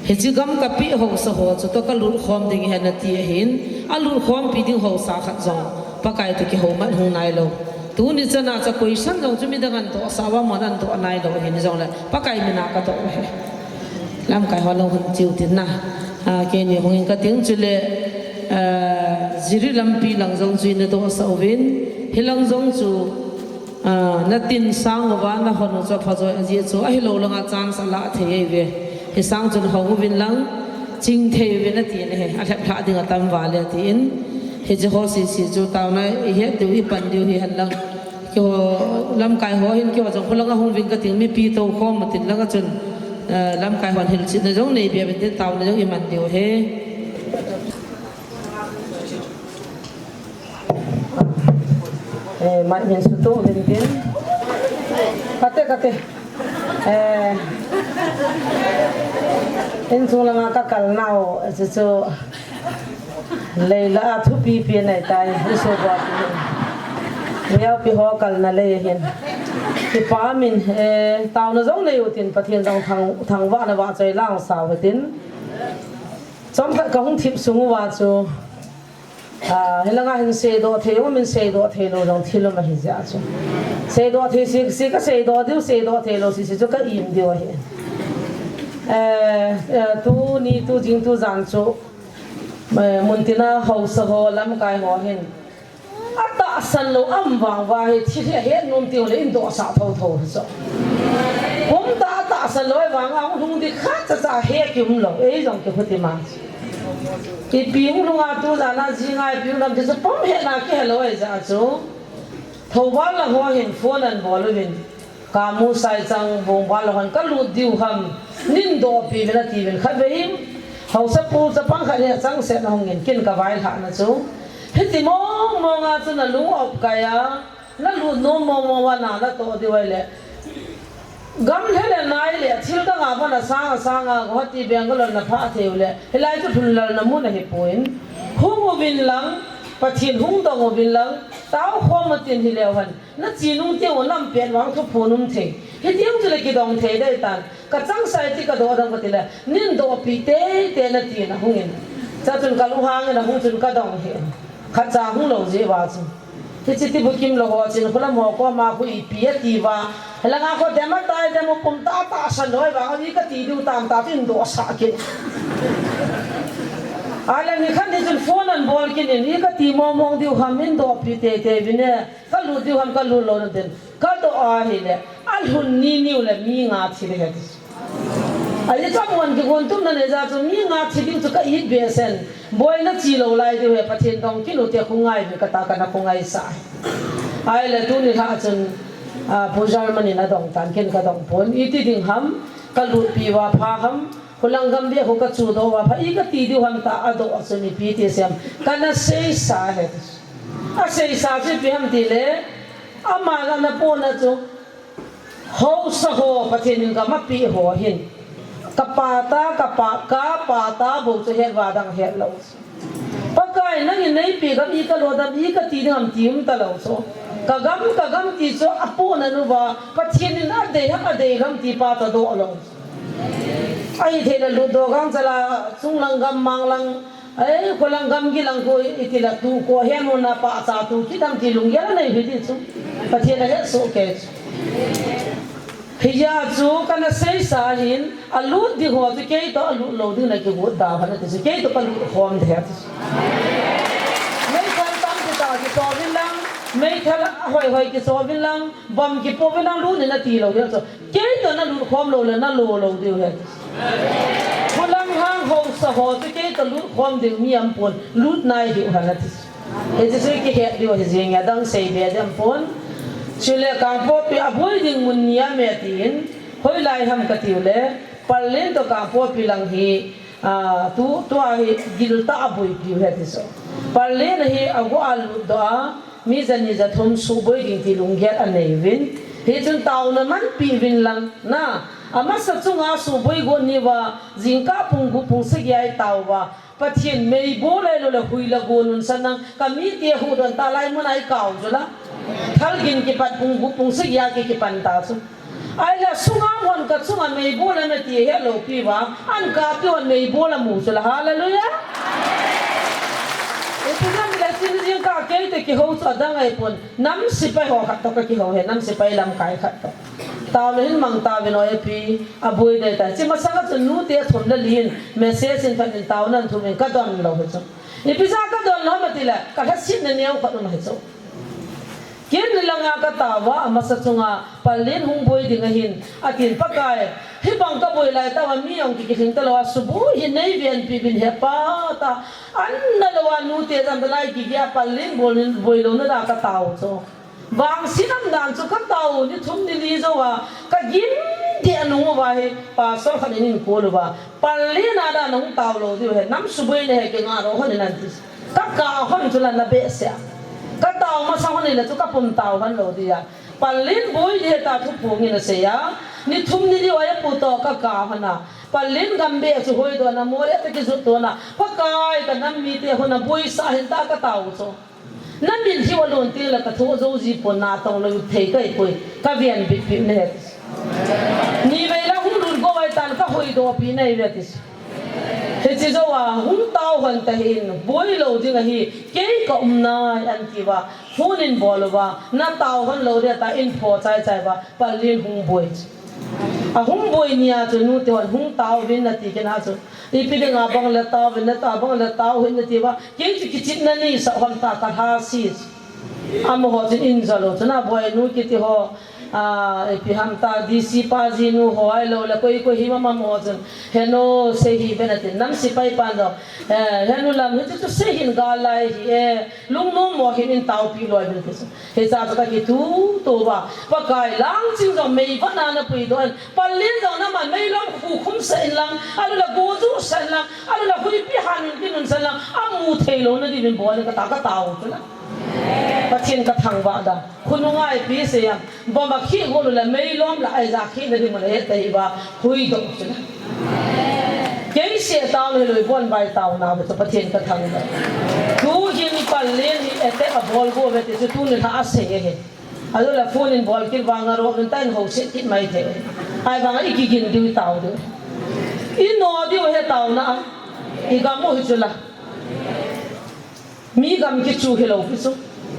Hiche gam kapeh haosa ho chu tua kalut khom ding ahi nati ahin, alut khompi ding haosa khat jong Pakai toh kihoumat hung nailou. Tuni chana chu koisan jong chu midang in dohsah uva mon in doh nailou ahin jongle Pakai min a kadoh u ahi. Lamkai ho lang hung chiu tin na. A, keini hung in kating chule, a, Jiri lampi lang jong chu ina dohsah uvin, hilang jong chu, a, natin sang uva nahon u chu apha joi ajeh chu ahilou langa chance alah thei ahi uve. Hisang chun hong uvin lang, ching thei uvin ati ahi, alhep lha ding atam uva le atin. Hiche ho sese chu taona ihet diu ipan diu hihen lang. Keiho lamkai ho hin keiho jong kholanga hung uvin kating mipi tou khom utin langa chun, eh, lamkai hon hilchetna jong neibe uvin tin taona jong iman diu ahi. Eh, mic min sutu uvin tin. Kate, kate. Eh, insung langa kakal nau, chuchu. Lei lah a thupi pi nei tai, isu bua pi hin. Miao pi ho kalna lei hin. Kipa min, eh, taona jong nei utin Pathen jong thang, thangvahna vahchoi lang sa utin. Chomkhat kahung thip sung uva chu. A, hilanga hin seidoh thei, um in seidoh thei lou jong thil um ahi jeh a chu. Seidoh thei sese, kaseidoh diu, seidoh thei lou sese chu ka im diu ahi. Eh, eh, tuni, tu jing, tu jan chu, eh, muntina haosa ho, lamkai ho hin. Atahsan lou um vang uva hi, thil hi ahet nom teng uleh in dohsah thotho hi chu. Kum tah a atahsan lou ahivanga, hung lhung ding khatcha cha he kium lou, ei jong kikhuti ma. Ipi hung lhunga tu jana jinga ipi hung lam ti chu pom hetna kihe lou ahi jeh a chu. Thoubal lang ho hin phone ahin bol uvin. Kamu Saichang Bongbal lang hon kalut diu ham. Nin dohpi uvin ati uvin khatvei hin. Haosapu chapang khat hi achangseh na hung in kin kavailhah na chu. Hiti mong mong a chu nalung opkai a. Nalut nom mong mong uva na natoh diu ahile. Gam lhe le nai le thil dang a vana sang a sang a Guwahati Bangalore naphah thei uleh. Hilai chu lhunlelna mun ahipoi. Hung uvin lang, Pathen hung dong uvin lang, tao khom utin hileu hen. Nache nung teng u nampet vang thuphon um thei. Hiti hung chule kidong thei dei tan. Kachangseh ti kadoh dang kati le. Nin dohpi teitei nati na hung in. Chuchun kalunghang in ahung chun kadong hi. Khatcha hung lou jeh uva chu. Hiche ti bukim lou ho chin khulam ho koma khu ipi ati uva. Hilanga khu dem atai dem u pum tah tahsan lou ahivang, i kati diu tam tah tin dohsah kit. Ahile nikhat ni chun phone ahin bol kit in, i kati mong mong diu ham in dohpi teitei uvin e. Kalut diu ham kalut lou na din. Kadoh ahile, alhun ni ni uleh mi nga thi ding ahi. Ahi chu amun kigon tum na nei jeh a chu mi nga thi ding chu ka it behseh in. Boi nache lou lai diu ahi Pathen dong kit u te khu ngai ve kata kana khu ngaisah. Ahile tuni lha chun, a, Pu Germany in adong tan ken kadong pon. Iti ding ham, kalutpi uva pha ham, khulang gam beh khu kachudoh uva pha, i kati diu ham tah adoh a chun ipi ti sem. Kana seisa ahi. Aseisa chu ipi ham tile, ama ana pona chu, Haosa ho, Pathen in gam apeh ho hin. Kapa ta, kapa, kapa ta bou chu het uva dang het lou. Pakai nangin neipeh gam i kalo dam i kati ding ham ti um talou chu. Kagam, kagam ti chu apohna uva, Pathen in adei ham adei ham ti pa chu adoh lou. Ahithei le lutdoh gangchal a, chunglang gam, manglang, Ei, khulang gamgi lang khu iti la tu khu ahen u na pahcha tu kidam ti lunggel anei hi ti chu. Pathen ahet soh kei chu. Hijeh chun kana seisa hin, alut ding ho chu keitoh alut lou ding nakigot da hon ati chu, keitoh kalut khom ding ati chu. Meithal tampi tah kiso uvin lang, meithal hoihoi kiso uvin lang, bomb kipoh uvin lang, lut in ati lou ding chu. Keitoh nalut khom lou le nalo lou ding ahi. Khulang hang haosa ho chu keitoh lut khom ding mi aumpon, lut nai hih un ati chu. Hiche chu kihet diu ahi jenge, adang seibe ding aumpon. Chule Kangpokpi a boi ding mun ni aume tin, hoilai ham kati u le, Pallel toh Kangpokpi lang hi, a, tu, tua hi giltah a boipi u ahi ati chu. Pallel hi ago a lutdoh a, mi jani jathum suboi ding ti lunggel anei uvin. Hichun taona manpi uvin lang, na, amasa chunga suboi got ni uva, jingkah pung gup pung sagi a itao uva, Pathen meibol ahilou le hui le go nunsan lang, kamite huhdoh talai mun a ikao chu la. Thalgin kipat pung gup pung sagi a ki, kipan ta chu. Ahile sunga hon kachunga meibol ana ti helou pi uva, ankapte hon meibol amu chu la, hallelujah. Ipi jeh ham le chin jingkah keite kihou chu adang ahipon, nam sepai ho khat toh kakihou ahi, nam sepai lamkai khat toh. Tao le hin mang tauvin o ipi, aboi dei tai. Hiche masanga chun nute thum le li in message in phat in taona athum in kadon lou ahi chu. Ipi jeh a kadon lou ham ati le, kalhasetna neo khat um ahi chu. Ken ni langa katao uva, amasa chunga Pallel hung boi ding ahin, atin Pakai, hibang kaboi lai tah uva mi jong ki, kilhing talou a, suboi hi neivenpi uvin Hepa tia, an nalou a nute jong talai kigel a Pallel boi, boi louna dia katao chu. Vangset umdan chu katao u, ni thum ni li jou a, kagim deh nung uva hi, pastor khat in eihin call uva, Pallel a dia nahung tao lou diu ahi, nam suboi nahi, kingah lou hon in ati. Kakah hon chu la nabehseh a. Katao masa hon in la chu kapum tao hon lou dia. Pallel boi ding ahi tia thuphong in asei a. Ni thum ni li uva eipu toh kakah hon a. Pallel gambeh chu hoidoh na, mol a tah kijot doh na. Pakai, kanam mite hon a boisah hen tia katao u chu. Namin hiu alon teng le kathoh jou ji pon, natong lou thei kahi poi, kaven bitbit nahi ati. Nivei lang hung lut go uva tan kahoidoh pi nahi ve ati. Hiche jou a hung tao hon tahih in, boi lou ding ahi, kei kaum nai ati uva, phone in bol uva, natao hon lou dia tia in pho chai chai uva, Pallel hung boi. Ahung boi ni a chu nute hon hung tao uvin nati kit a chu. Ipi dinga bang le tao uvin, natao bang le tao uvin nati uva. Kei chu kichepna neisah ham tia kalhaset. Amaho chun in jol u chun a boinu kiti ho. A, ipi ham tia D C pa jinu ho ahilou le koi koi hi mama amaho chun. Henu sei hih uvin atin. Nam sepai pan jong. Eh, henu lam hichu chu sei hih in gal lai ahi e. Lungnom mo hin in taopi loi uvin ati chu. Hiche chu kakituto uva, Pakai, Langching jong meivat a napuidoh in, Pallel jong naman meilom khu khum sah in lang, ahilou le go ju sah in lang, ahilou le huipi han in kinunsan lang, amu thei louna diuvin bol in kata katao u chu la. Pathen kathangvah da. Khonung a ipi sei am, bomb a khi go lou le meilom la aija khina ding mo le het ahi uva, huidoh chu la. Kei seh tao hilou, ibon vai tao nau ve chu Pathen kathangvah. Tuhin Pallel hi attack abol go uve ti chu tuni lha asei ahi. Ahilou le phone in bol kit vang a ro vin ta in ho se kit mai thei. Ahivang a ikigin diu tao diu. Ino diu ahi taona a. Igam u hi chu la. Mi gam kichu hilou pi chu.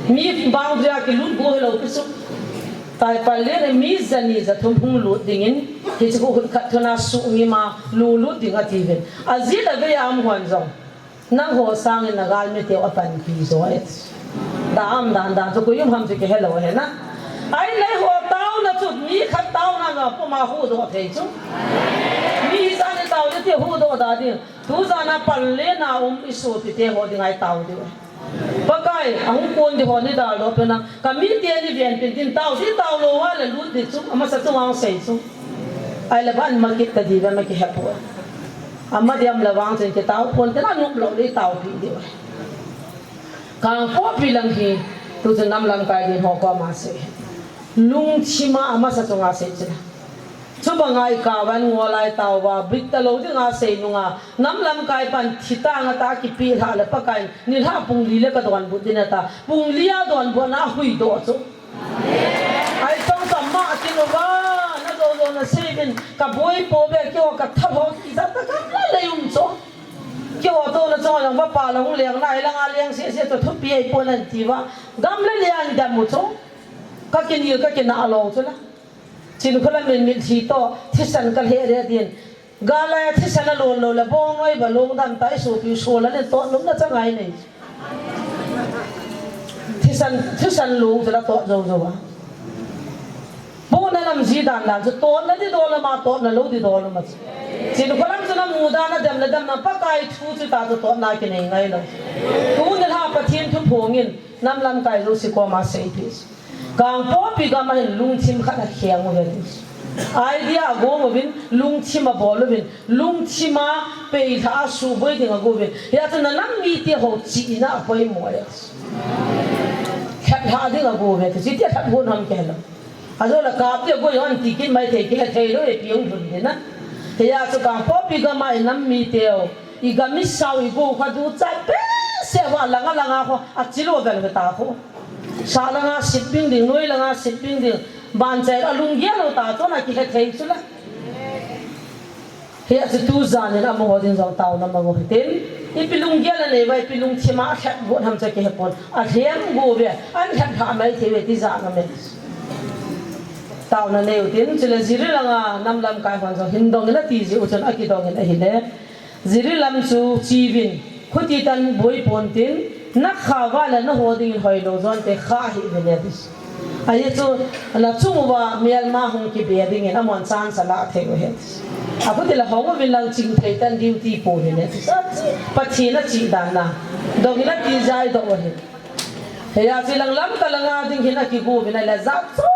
Mi boundary a kilut go hilou pi chu. Tua hi Pallel in mi jani jathum hung lut dingin, hiche khu hun khat thuna sungim a lu lut ding ati uvin. Ajeh le vei a um hon jong. Nangho sangin nagalmi teu apanpi jo e. Da um dan dan chu koi um ham chu kihelou ahi na. Ahile eiho taona chu mi khat taona jong puma huhdoh thei chu. Mi hijat in tao le ti huhdoh da ding. Tujan a Pallel a um isopite ho dinga itao diu. Pakai, ahung kon ding ho neidaldoh peh in, kamite neivenpi in tin tao, ti tao lou uva le lut ding chu, amasa chunga sei chu. Ahile ban ma kit ta diu ve, ama kihe poi. Ama diam le vang chun kitao pon tin, anop lou le taopi diu. Kangpokpi lang hi, tuchun nam lamkai ding ho koma sei. Lungthim a amasa chunga sei chu la. Chubanga ikah uva ngol a itao uva, bit talou dinga sei nunga, nam lamkai pan thi tang ata kipilhah le Pakai in, nilhah pung li le kadonbut ding ata, pung li a donbutna a huhdoh chu. Ahi chong chu ama kin uva, najou jou nasei uvin, kaboi pouve, keiho katha ho, ijat tah gamla lei um chu. Keiho touna chunga jong vapa la hung leng nai langa leng sese chu thupi ahipoi nan ti uva, gamla lei a idam u chu. Kakinel, kakinah lou chu la. Chinkholam in mitlhi toh thisan kalheh le din. Gal lai a thisan alon lou le bong noi ba lungdam tai, sopi u sol a len toh lum na changai nei. Thisan, thisan lung chu la toh jou jou a. Bong na lam ji dan dan chu toh na di dol ma, toh na lou di dol ma chu. Chinkholam chu na mu dan a dem le dem na Pakai thu chu ta chu toh na kinei ngai lou. Tuni lha Pathen thu phongin nam lamkai jouse koma seipeh. Kangpokpi gam a hin lungthim khat akheng uve ti. Idea agong uvin, lungthim abol uvin, lungthim a peilha a suboi ding ago uvin. Hia chu na nam mite ho chihna apoimo e. Lhatlha ding ago uve ti. Chuti a lhat gon ham kei lou. Ajo la kap ti ago yon ti kin mai thei kei thei lou e piung lhun ding na. Hia chu Kangpokpi gam a i nam mite ho. I gam i sao i go kha ducha behseh uva langa langa kho, achilo vel ve ta kho. Sa langa sip bing ding, noi langa sip bing ding. Ban chai a lunggel lou ta chun akihe thei chu la. Hia chu tu jan in amaho din jong taona mang u hitin. Ipi lunggel anei uva, ipi lungthim a lhep got ham chu kihe pon. Alhem go uve, an lhep lha mai thei uve ti jan a me. Taona nei u tin, chule Jiribam langa nam lamkai hon jong hin dong in ati ji u chun akidong in ahile. Jiribam chu chi uvin, khuti tan boi pon tin, na kha uva le na ho dingin hoilou jon te kha hih uvin e ti. Ahi chu, na chung uva melma hung kibe dingin amahon chance ala thei u ahi ti. Akhuti la hong uvin lang ching thei tan duty po uvin e ti. Pathen a chih dan na. Dong in ati jai doh u ahi. Hia chu lang Lamka langa ding hin akigo uvin ahile jat chom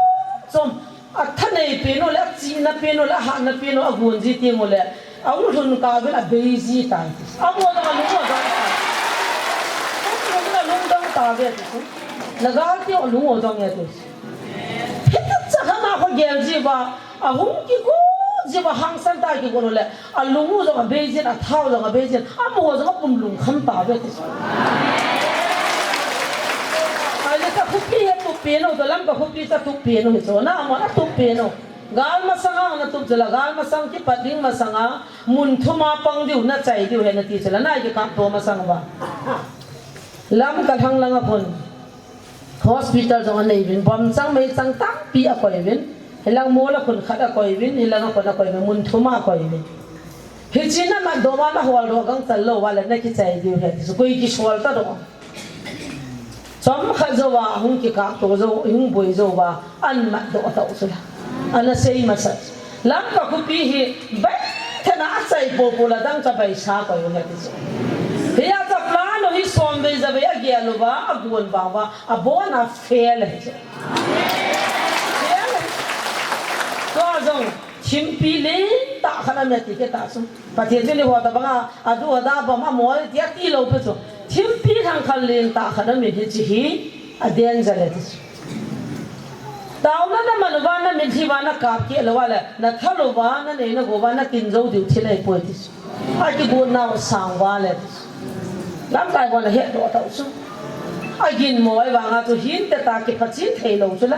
chom. Athanei pen u le, achihna pen u le, ahatna pen u, agun ji teng u le, ahung lhun kah uvin abei ji tai ti. Amaho jong alung u adong tai. Amaho jong alung dong tauve ti. Na gal teng u alung u adong e ti. Hiti chan a kho gel ji uva, ahung kigo ji uva, hangsan tah a kigon u le, alung u jong abei jin, athao jong abei jin, amaho jong apum lungkham tauve ti. Ahile ka khopi hi atup pen u, to Lamka khopi chu atup pen u hi chu, na amahon atup pen u. Gal masang a na tup chu la, gal masang kipat ding masang a, mun thum a pang diu, na chai diu ahi nati chu la, na kikapto masang uva. Lamka lhang langa khun. Hospital jong anei uvin, bom chang mei chang tampi akoi uvin. Hilang mol a khun khat akoi uvin, hilang a khun akoi uvin, mun thum a akoi uvin. Hiche na matdoh uva na holdoh gangchal lou uva le na kichai diu ahi ti chu, koi kisol ta doh. Chomkhat jouva hung kikapto jou, hung boi jouva, an matdoh tau chu la. Ana sei masa. Lamka khopi hi, bai thena achai popo la dang cha bai sa koi u ahi ti chu. Hia cha plan u hi som vei ja vei agel uva, agon vang uva, abon a fail ahi chu. Fail ahi. Tua jong, thimpi lentah khat aum e ti kit a chu. Pathen chun eiho tabang a, adu ada bom amol ti ati lou pi chu. Thimpi lhangkhal lentah khat aum in hiche hi, a danger e ti chu. Taona na man uva, na mitlhi uva, na kap keh lou uva le, na thal uva, na nei na gou uva, na tin jou diu thil ahipoi ti chu. Akigot nau asang uva le ti chu. Lamkai hon ahetdoh tau chu. Aginmo ahivang a chu hinte ta kiphachen thei lou chu la.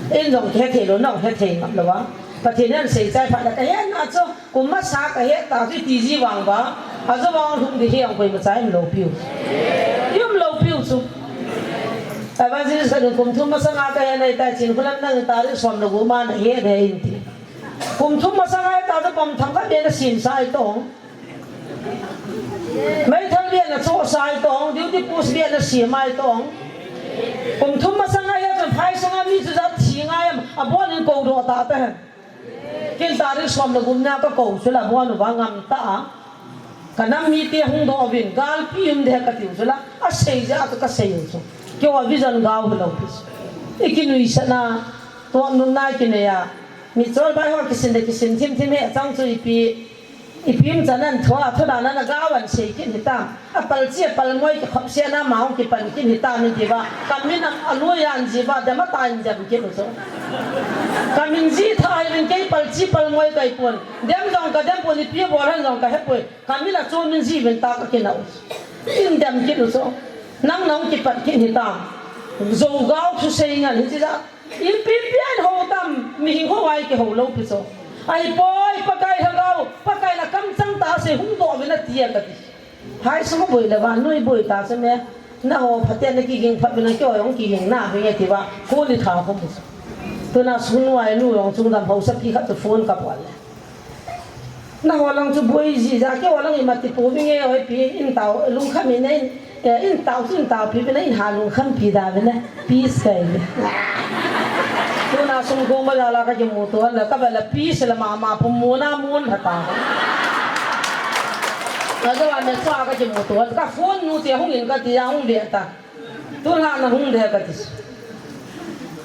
Eiin jong kihe thei lou, nahung he thei ngap lou a. Pathen in asei chai phat le kahet na chu. Kum masa kahet ta chu iti ji vang uva, ajou vang lhung di hi ang koima cha i um lou piu. I um lou piu chu. Evangelist khat in kum thum masang a kahet nai tai, Chinkholam nang tarik som le gup ma nahet e in ti. Kum thum masang a ta chu pom thang khat be na sim sai tong. Meithal be na cho sai tong, duty post be na sim ai tong. Kum thum masang a hi a chun phai sunga mi chu jat thi ngai am, abon in kou doh ta ta hen. Kin tarik som le gup na ka kou chu la, bon uva ngam ta a. Ka nam mite hung doh uvin, galpi um de ka tiu chu la, asei jeh a chu ka sei u chu. Keiho a vision gau hilou pi chu. I kinuisat na, tuak nunna i kinei a. Michol bai ho kisin de kisin thim thim he chang chu ipi, ipi um chan an thua, thua dan a na gau an sei kin hitam. Apalchi, apalmoi kikhop sia na mau kipan kin hitam in tiva. Kamin a, alui an jiva, dem a ta in dem kin u chu. Kamin ji tha ai min kei palchi palmoi kai pon. Dem jong ka dem pon, ipi bol han jong ka he poi. Kamin a chu min ji vin ta ka kin u chu. In dem kin u chu. Nang nang kipan kin hitam. Zogau thusei ngan hichi ja. Ipi pian ho tam, mihing ho ai kihou lou pi chu. Ahipoi, Pakai lhagao, Pakai na kamchang ta sei hung doh vin a tia ka ti. Hai sung boi le vannoi boi ta chu me. Nangho phaten na kiging phat vin a keiho jong kiging na vin e tiva. Koni tha khum chu. Tuna sun uva nu jong chungdam hausa pi khat chu phone kabol le. Naho lang chu boi jiji, keiho lang ima ti pou vinge, oi pi, in tao, lungkham in, in tao, in tao pi, in ha lungkham pi da, peace kai. Tuna sung kong bazar a kakimuto le, kavet le peace la mama pu muna mun hata. Ajo ane sa kakimuto, ka phone nu te hung in kati a hung de ta. Tulha na hung de kati.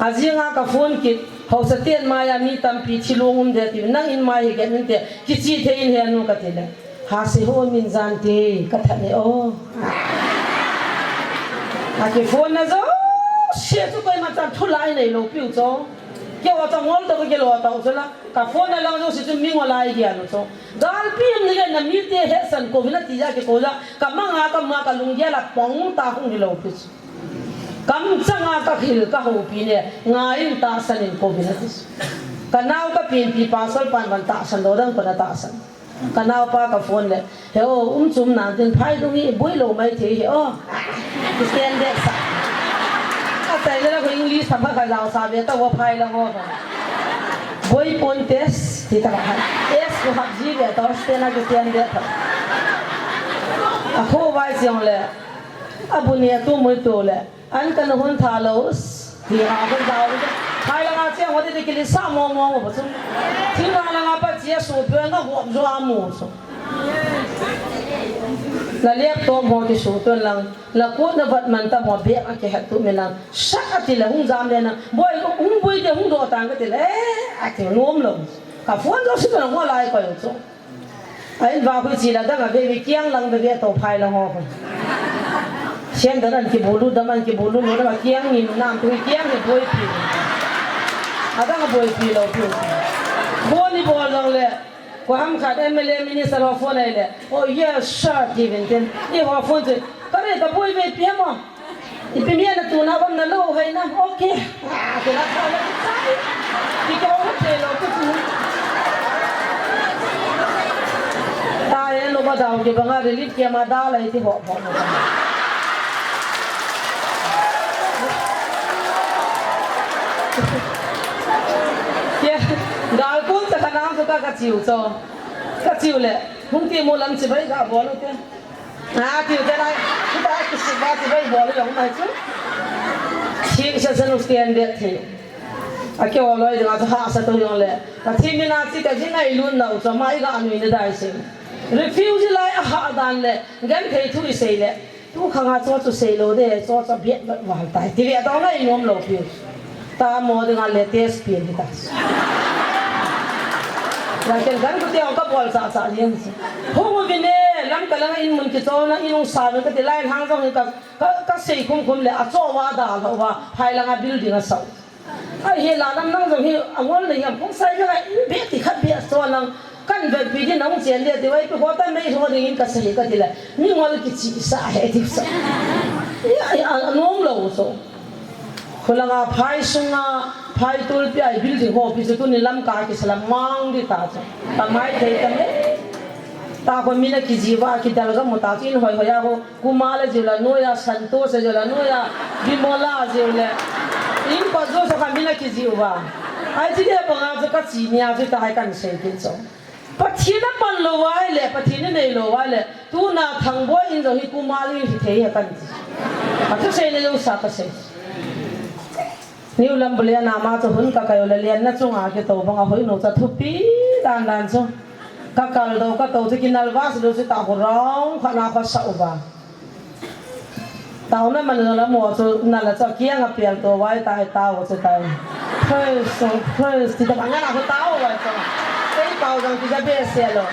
Ajinga ka phone kit, hausa ten maiya mi tampi thilong um de ti, nang in mai hi gen inte, kichi thei in he nu kati le. Hase ho min jan te, ka that ne o. Aki phone na jo, se chu koima chan thu lai nei lou piu cho. Keiho cha ngol to kilo tao cho la. Ka phone na lang jo si chu mi ngol lai dia lou cho. Galpi um ni le na mi te he san ko vina ti ja ke ko ja. Ka manga ka ma ka lung dia la pong ta hung ni lou piu cho. Kam changa ka hil ka houpi le, ngai in tahsan in kou vin ati. Ka nao ka pinpi pasal pan van tahsan lo dang kona tahsan. Ka naopa ka phone le, he o, um chum nang tin phai dung hi, boi lo mai thei he o. Stand de sa. A sai le ko English sa ba ka lao sa ve ta wo phai la wo. Boi pon test, ti ta ba. Es ko hap ji ve ta, stand a ke stand de ta. A ko vai siang le, a bu ni a tu mui tu le. An kan hun tha lo, ti ha hun tha lo. Hai langa che ho de kili sa mo mo mo chu. Thing ha langa pa chia su pe nga ho jo a mo so. La laptop ho ki su pe lang. La ko na vat man ta mo be a ke ha tu me lang. Sa a ti la hung jam le na. Boi hung boi de hung do tang ka ti le. A ti nom lo. Ka phone lo si na ho lai ko yo so. A in va khu chi la dang a ve vi kiang lang ve ve to phai lang ho. Sian dan an ki bulu dam an ki bulu lo dam a kiang in nam tu kiang ni boi pi. A dang a boi pi lo pi. Boi ni bol lang le. Ko ham khat M L A minister ho phone ai le. Oh yes sir ti vin tin. I ho phone chu. Ka re ka boi ve pi mo. Ipi mi ana tuna bam na lo hai na. Okay. Ah, tuna tha na sai. Ki ko ho te lo ku tu. Ta e lo ba dau ki banga relief ke ma da lai ti ho ho. Ke gal kun ta kana su ka ka chiu cho. Ka chiu le. Hung ti mo lam chi bai ga bo lo te. A, ti te lai, kita ki si ba ti bai bol jong mai chu. Thim sa sa nu stand de thi. A ke o loi ding a chu ha sa to jong le. Ka thi mi na chi ka jing ai lun nau chu mai ga nui ne dai se. Refugee lai a ha dan le, gen thei thu i sei le. Tu khang a chu chu sei lo de, chu chu biat bat wal tai. Ti ve to ngai nom lo pi. Ta mo ding a latest pi ni ta. Lai ken kan ku te ka bol sa sa ni. Hung u vin e, lam ka langa in mun kichol na in hung sa na ka ti lai hang jong ka, ka, ka sei khum khum le a cho wa da lo wa, phai langa building a sau. Ai he la lam nang jong hi a ngol le hiam khum sai jong a in be ti khat be a cho lang kan vet pi di nang chen le ti wai pi ho ta mei ho ding in ka sei ka ti le. Mi ngol kichi sa he ti sa. Ya, ya, a nom lo so. Khulanga phai sunga, phai tulpi a building ho pi chu tuni lam ka kisalam mang di ta chu. Ka mai thei ta me. Ta ko mina kijiva kidal ga mu ta chu in hoi hoi a ho. Kumala jiu la noya, Santosa jiu la noya, Bimola jiu le. In pa jo sa ka mina kijiva. Ai chi de pa nga chu ka chi nia chu ta hai kan sei kin so. Pathen a pan lou vai le, Pathen a nei lou vai le, tuna Thangboi in jong hi Kumali hi thei ha kan ti. A thu sei le jong sa ka sei. New Lambulane a ma chu hun ka kai u le lian na chunga kitou bang a hoi nu cha thupi dan dan chu. Ka kal do ka tou chu kinal va su do chu ta ho rong kha na kha sa u va. Taona man jong la mo chu nala chu kiang a pial to vai tai tao chu tai. Praise, so praise, ti ta bang na ko tao vai chu. Ei pau jong ti ja be se lo.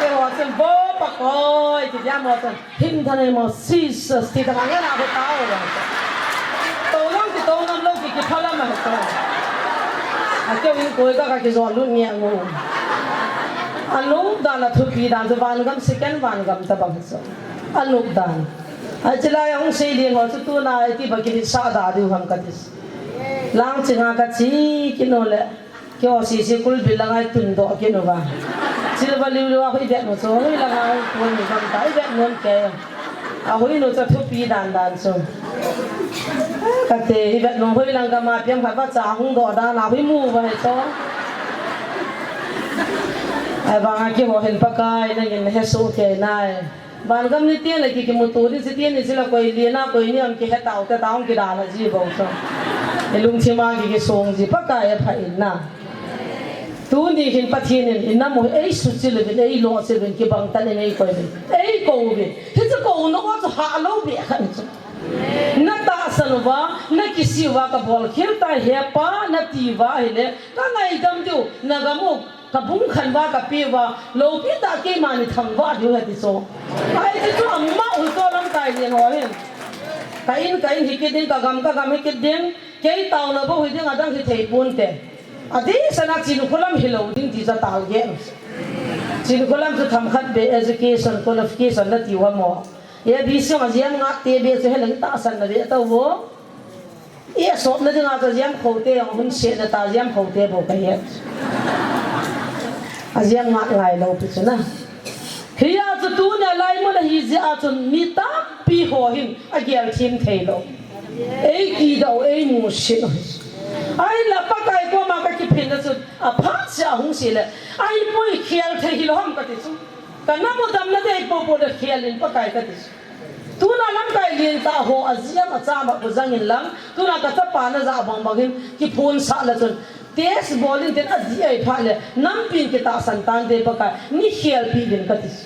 Ei ho chen bo pa koi, ti ja mo chu. Him thanei mo Jesus, ti ta bang na ko tao vai chu. To jong ti to nam lo ki ki phala ma to. A keu in koi ka ka ki jo lu nge ngo. A lu dan a thupi dan chu van gam second van gam ta bang chu. A nuk dan. A chilai a hung sei ding ho chu tuna i ti ba ki sa da diu ham ka ti. Lang chinga ka chi ki no le. Kio si si kul bil la ngai tun do ki no ba. Chil ba liu liu a hui bet no chu hui la ngai tun ni bang ta i bet non ke. A hui no chu thupi dan dan chu. Kate, i vet nung hoi lang kama piang khat ba cha hung doh dan a hoi mu ba he to. Ai banga kiho hin Pakai nangin he su ke nai. Van gam ni tian le ki kimuto ni si tian ni sila koi liena koi ni am kihe tau te taung kidala ji bo to. I lungthim a ki kisong ji Pakai a pha in na. Tuni hin Pathen in i nam u ei suchil uvin, ei lochil uvin, kibang tan in ei koi uvin, ei kou uvin. Hichu kouna u chu hah lou beh khat chu. Na tahsan uva, na kisih uva, ka bolkhel tai he Pa, na ti uva ahile, ka ngaidam diu, na gam u, ka bung khan uva, ka pe uva, loupi tah keima ni thangvah diu ahi ti chu. Ahi ti chu amau hi chu lamkai lien ho hin. Ka in, ka in hi kit ding, ka gam, ka gam hi kit ding, kei taona bou hi ding, adang hi thei ponte. Adeh sana Chinkholam hilou ding ti chu atal gel. Chinkholam chu themkhat beh education, qualification na tiu ham mo. A B C a jiam nga te beh chu heleng tahsan na beh tau vo. I sop na dinga chu jiam khote, a hun se na ta jiam khote bou ka het. A jiam nga ngai lou pi chu na. Hia chu tuni a lai mun a hi jeh a chun mi tampi ho hin a gel thim thei lou. Ei kidou, ei musit u. Ahinla Pakai koma ka kiphinna chun, aphat seh a hung sile, ahipoi khel thei hilou ham kati chu. Ka nam u damna dei popo le khel in Pakai kati chu. Tuna lamkai lien tah ho a jiam a cham a bu jang in lang, tuna ka chapa na ja bang bang hin kiphonsah le chun, test bol in tin a ji ai phat le, nampin kitahsan tante Pakai, nei khelpi uvin kati chu.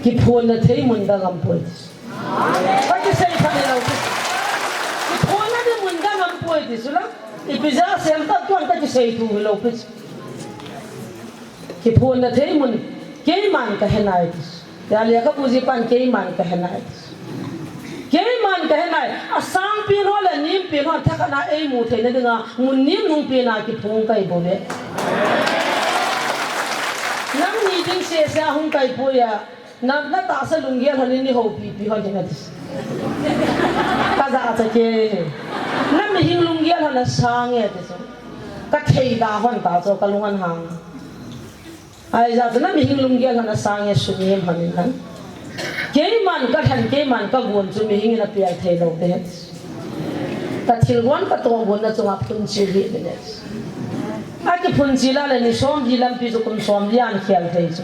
Kiphonna thei mun dang aum poi ti chu. Ka kisei phat hilou ti chu. Kiphonna thei mun dang aum poi ti chu la. Ipi jeh a sem ta tuan ka kisei thu hilou pi chu. Kiphonna thei mun keiman ka he nai ti chu. Tia le ka pu ji pan keiman ka he nai ti chu. Keiman ka he nai. Asang pen ho le nem pen ho thakhat na ei mu theina dinga mun nem nung pen a kiphong kai bou ve. Nangni ding sese a hung kai poi a. Na, na tahsa lunggel hon in nei houpi pi hon ding ati. Ka jachat e. Na mihing lunggel hon asang e ati chu. Ka thei da hon ta chu ka lung ahang. Ahi jeh chu na mihing lunggel hon asang e sumim hon in hon. Keiman ka lhen keiman ka gon chu mihing in apel thei lou te. Ka thilgon ka tohgon na chunga phunchil hi uvin e. Akiphunchil a le ni som li lampi chu kum som li a khel thei chu.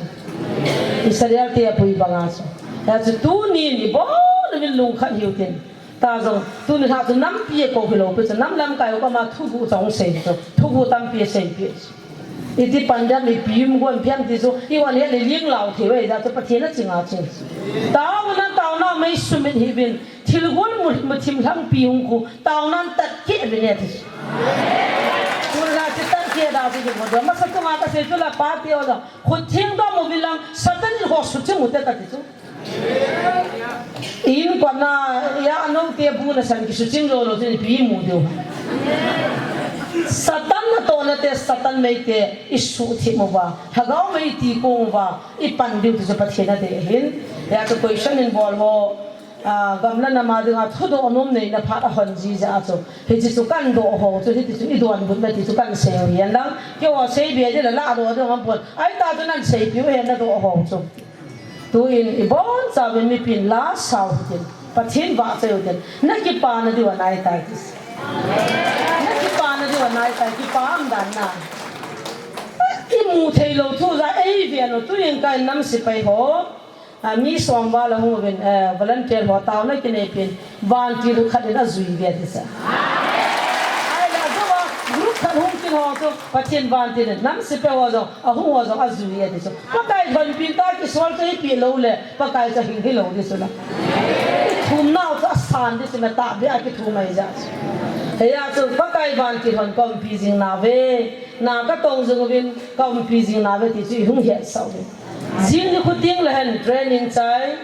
Israel te apui banga chu. Hia chu tunin ibon uvin lungkhat hiu tin. Ta jong tuni lha chu nampi a kou hilou pi chu nam lamkai u koma thuguh chang sei chu. Thuguh tampi asei pi chu. Iti pan dam ipi um gon piam ti chu, i wan hia le ling lau thei ve da chu Pathen a ching a ching. Taona, taona mei sumit hi uvin, thilgon mu, muthim lhangpi hung khu, taona tat keh uvin e ti chu. Tun la ti tat keh da chu mo do, masa chunga ka sei chu la pa ti o da, khut theng do mo vi lang, Satan in ho suchim u te ka ti chu. Inkote a, ya, anoute bu nasan kisuchim lou lou chun ipi imu diu. Satan natohna te, Satan mei te, isuhthip uva. Lhagao mei ti kong uva, ipan diu ti chu Pathen adei ahin. Ya chu question in bol ho, a, gam le nam a dinga thudoh nom neina phat ahon ji jeh a chu. Hiche chu kadoh ho chu, hiti chu idonbutna ti chu kasei u hihen lang. Keiho seibe ding le ladoh ding aum pon. Ahi ta chu nan seipiu hen nadoh ho chu. Tuin ibonchauvin mipin la sao hitin, Pathen vahchoi u hitin, nakipana diu anaitai ti. Nakipana diu anaitai, kipa umdan na. Imu thei lou thu ja eiven u, tuin ka nam sepai ho, a, mi som val ahung uvin, eh, volunteer ho taona kinei pin, vantil khat in ajui ve ti sa. Ahile ajou a, group khat hung kin ho chu, Pathen vantil in, nam sepai ho jong, ahung ho jong ajui e ti chu. Pakai lhonpi ta kisol chu ipi lou le, Pakai chu hing hilou ti chu la. Ithum nau chu asan ti chu na tahbeh a kithum ahi jeh chu. Hia chu Pakai vantil hon kaumpi jing nauve, na katong jing uvin, kaumpi jing nauve ti chu ihung hetsah uve. Jing nikho teng le hen training chai,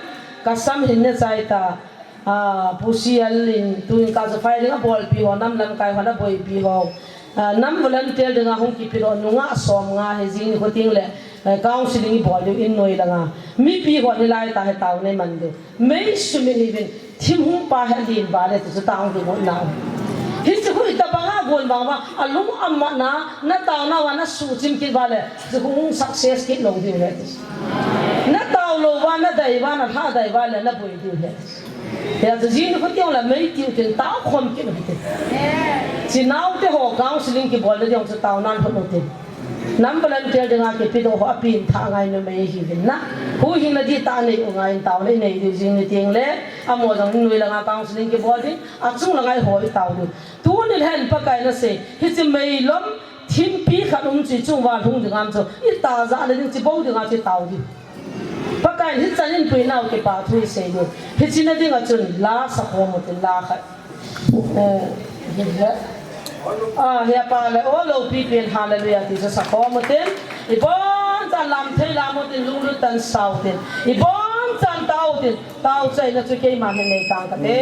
kasam hin ne chai ta. A, Pu Sial in tuin ka chu firing abolpi ho, nam lamkai hon aboipi ho. A, nam volunteer dinga hung kipedoh nungah somnga hi jing nikho teng le, eh, counseling ibol diu in noi langa. Mipi hon hilai ta hi taona iman diu. Mei sumit hi uvin, thim hung pa hi alen uva le ti chu taona igot nau. Hiche khu itobanga gon vang uva, alung amatna, nataona uva nasuhchim kit uva le, hiche khu hung success kit lou diu le ti chu. Natao Lou va nadei va, nalhadai va le naboi diu ahi. Hijeh chun jing nikho teng le mei tiu tin tao khom kit u hitin. Chi naote ho counseling kibolna ding chu taona in hon u hitin. Nam volunteer dinga kipedoh ho apen thah ngai numei ahiuvin na. Huhhingna dihtah anei u ngai in taona inei diu jing ni teng le. Amaho jong in noi langa counseling kibol ding. Achung langa eiho itao diu. Tuni le hin Pakai in asei. Hiche meilom thimpi khat um chu ichung uva lhung ding ham chu. Ita jah le ding chu bou dinga chu itao diu. Pakai in hichan in puinau kipa thu isei diu. Hiche na dinga chun la sakhom u hitin la khat. Eh, hi, hi. Ah, hi apa le, o loupi pen hallelujah ti chu sakhom u hitin. Iboncha lam thei lam u hitin lunglut tah in sao u hitin. Iboncha tao u hitin. Tao chaina chu keiman hin nei tang kate.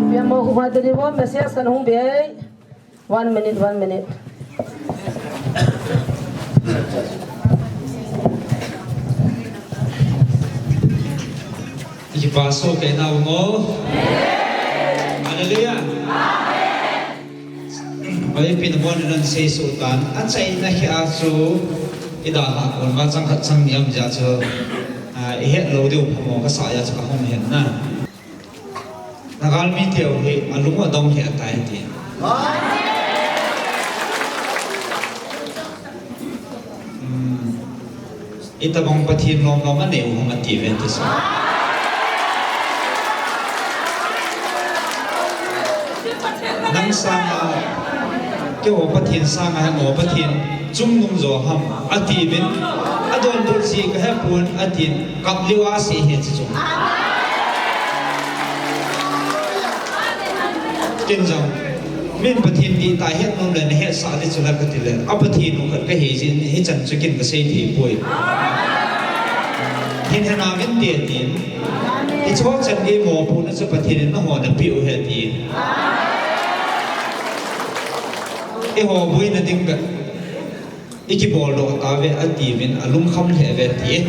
Pia mo khu ma te ni bo message kan hung be. One minute, one minute. Kipa soh kei nau mo. Hallelujah. Oi, pin bon nan sei su tan. Achaina hi a chu ida ha kon ma chang khat chang niam ja chu. Ah, ihet lou diu phamo kasa ja chu kahung het na. Nagalmi teu hi alung adong hi atai ti. Hmm. Itabang Pathen nom nom anei u ham ati ve ti sa. Nang sanga, keiho Pathen sanga, mo Pathen chungnung jo ham ati uvin, adonbut ji kahepon atin, kap liu a sei hi chu. Ken jong, min Pathen dihtah het nom le nahetsah di chu la kati le, a Pathen u khat kahi jeh in hichan chu ken kasei thei poi. Hin hena min te tin, ichou chan gei mopohna chu Pathen in nangho napeh u ahi ti. Eiho boina ding bep ikibol doh tauve ati uvin alungkham lheh uve ti.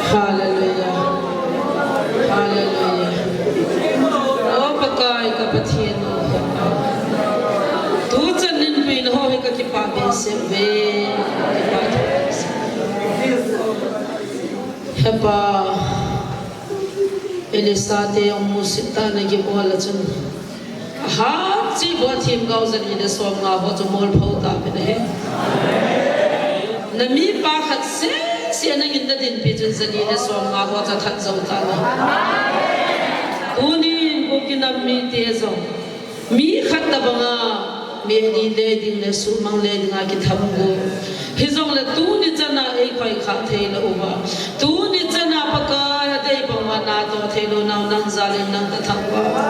Hallelujah. Hallelujah. O Pakai ka Pathen o. Tu chan in puina ho hi ka kipah behseh uve. Kipah behseh. He Pa, Elisha te jong musit tah in ana kibol a chun, ahat cheh bou a themgao jali le somnga ho chu mol pho tauvin ahi. Na mipa khat seh seh nangin na dinpi chun jali le somnga ho chu athat jou tan ahi. Tunin Kuki nam mite jong mi khat tabanga meh li le ding le suhmang le dinga kitham got. Hijongle tuni chana eikhoi khah thei lou uva, tuni chana Pakai adei bang uva natoh thei lou nau nang jal in nang kathangvah uve.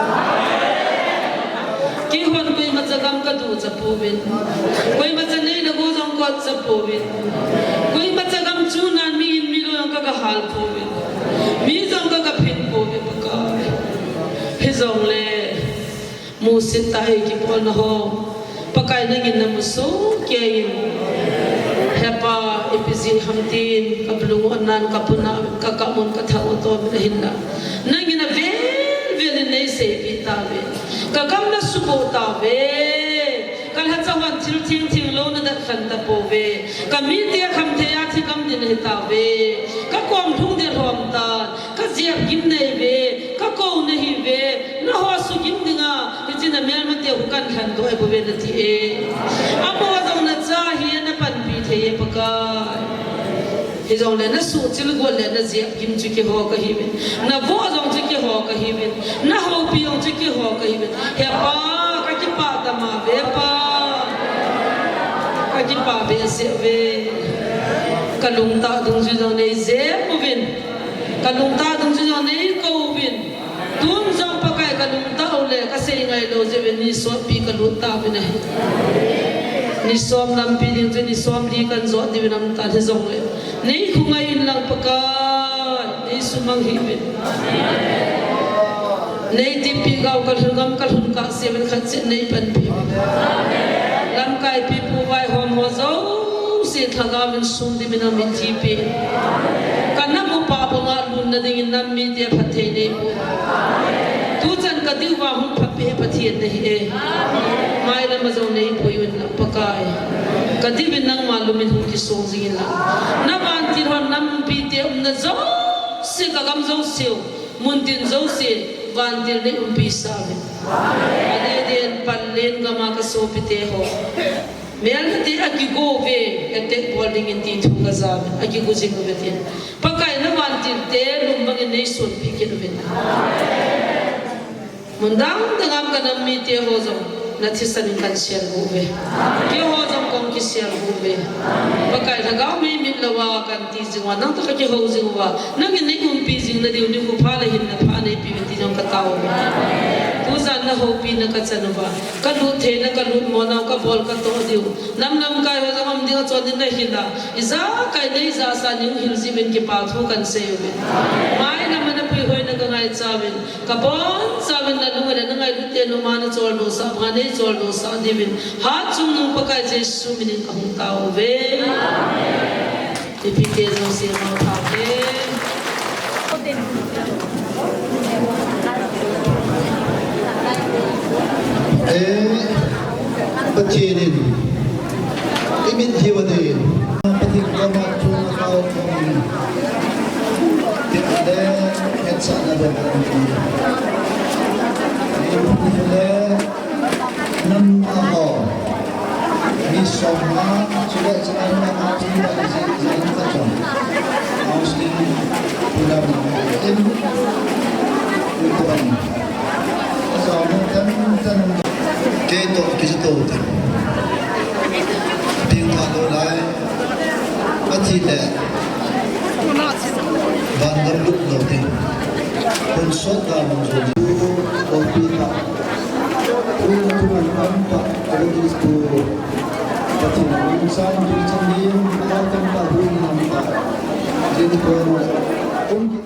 Keihon koimacha gam kaducha pouvin, koimacha nei le gou jong kaotcha pouvin, koimacha gam chunnan mi in mi lou jong ka, kahal pouvin, mi jong ka, kaphin pouvin Pakai. Hijongle musit tah a eikibolna ho Pakai nangin namu soh kei in. He Pa, ipi jeh ham tin kalung u anan, kapuna, kakam un, kathang u atom in ahinla, nangin avel vel in neiseipeh tauve. Kagam nasuboh tauve. Kalhacha hon thil theng theng lou nadat khen tapouve. Kamite khamthei a thigam ding ahi tauve. Kakom lhung ding lhom tan. Kajep gim nahiuve, kakou nahiuve, naho sugim dinga hiche namelmate hu kalhan doh ahi bouve nati e. Amaho jong nacha ahi, napanpi thei e Pakai. Hijongle nasuhchil got le najep gim chu keiho kahiuvin, navoh jong chu keiho kahiuvin, nahoupi jong chu keiho kahiuvin. He Pa, kakipah tama uve Pa. Kakipah behseh uve. Kalungtah dungjuiyin jong neijep uvin. Kalungtah dungjuiyin jong neikou uvin. Tun jong Pakai kalungtah u le kasei ngailou jeh uvin ni sompi kalut tauvin ahi. Ni som lampi ding chu ni somli kanjot diuvin ahitan hijongle, neikhu ngai inlang Pakai, neisumang hih uvin. Neitihpeh gao kalhun gam kalhun kahse uvin, khatchet neipanpi uvin. Lamkai pipu vaihom ho jouse lhagao in sung dimin amitthi peh in. Kanam upa banga lunna dingin nam mite phatthei neiboh. Tuchan kadiuva hung phabep Pathen nahi e. Mailama jong neipui uvin lang Pakai. Kadiuvin nangma lumin hung kisong jingin lang. Navantil hon nampite umna jouse, kagam jouse u, muntin jouse, vantil neiumpi sah uvin. Adeh deh in Panlen gama kasopite ho, melmate akigo uve, attack bol dingin ti thu kaja uvin, akigo jing uve tin. Pakai navantilte lum bangin neisonpi kit uvin. Mun dang dang a kanam mite ho jong nathisan in kahin selguh uve. Keiho jong kahung kiselguh uve. Pakai lhagao mei mit louva kahin ti jing uva, nangtoh kakihou jing uva, nangin neiumpi jing nadiu nikho pha le hinna pha neipeh uvin ti jong katao uve. Tujan nahoupina kachan uva, kalut theina kalut mona u kabol katoh diu. Nam lamkai ho jong um dinga chon in nahil a, ijakai neijasa neihil jeh uvin kipa thu kahin sei uve. Mailama napuihoina kangaicha uvin. Kabonchauvin nalung le nangailut tenu ma nacholdohsah banga neicholdohsah diuvin, hatchungnung Pakai Jesu minin kahung tao uve. Mipite jouse mangpha uve. Eh, Pathen in imitthi uva ding, Pathen koma thum a kau thum in, tin le hetsahna bol kan ti. Imitthi le nam a ho, mi som nga, chule chule nam a chule jing jing ka chon. Austin, pula nam in, ito an. Ajo mo tan tan. Kei toh kisu tou te. Ping tha lou lai. Athi le. Van gam lut lou te. Hun sot da mun zo. Kou pi ta. Kou na tu man kam ta. Kou di tu. Pathen in sa na tu chan ni. Ka kam ta hu nam ta. Jin ko. Kou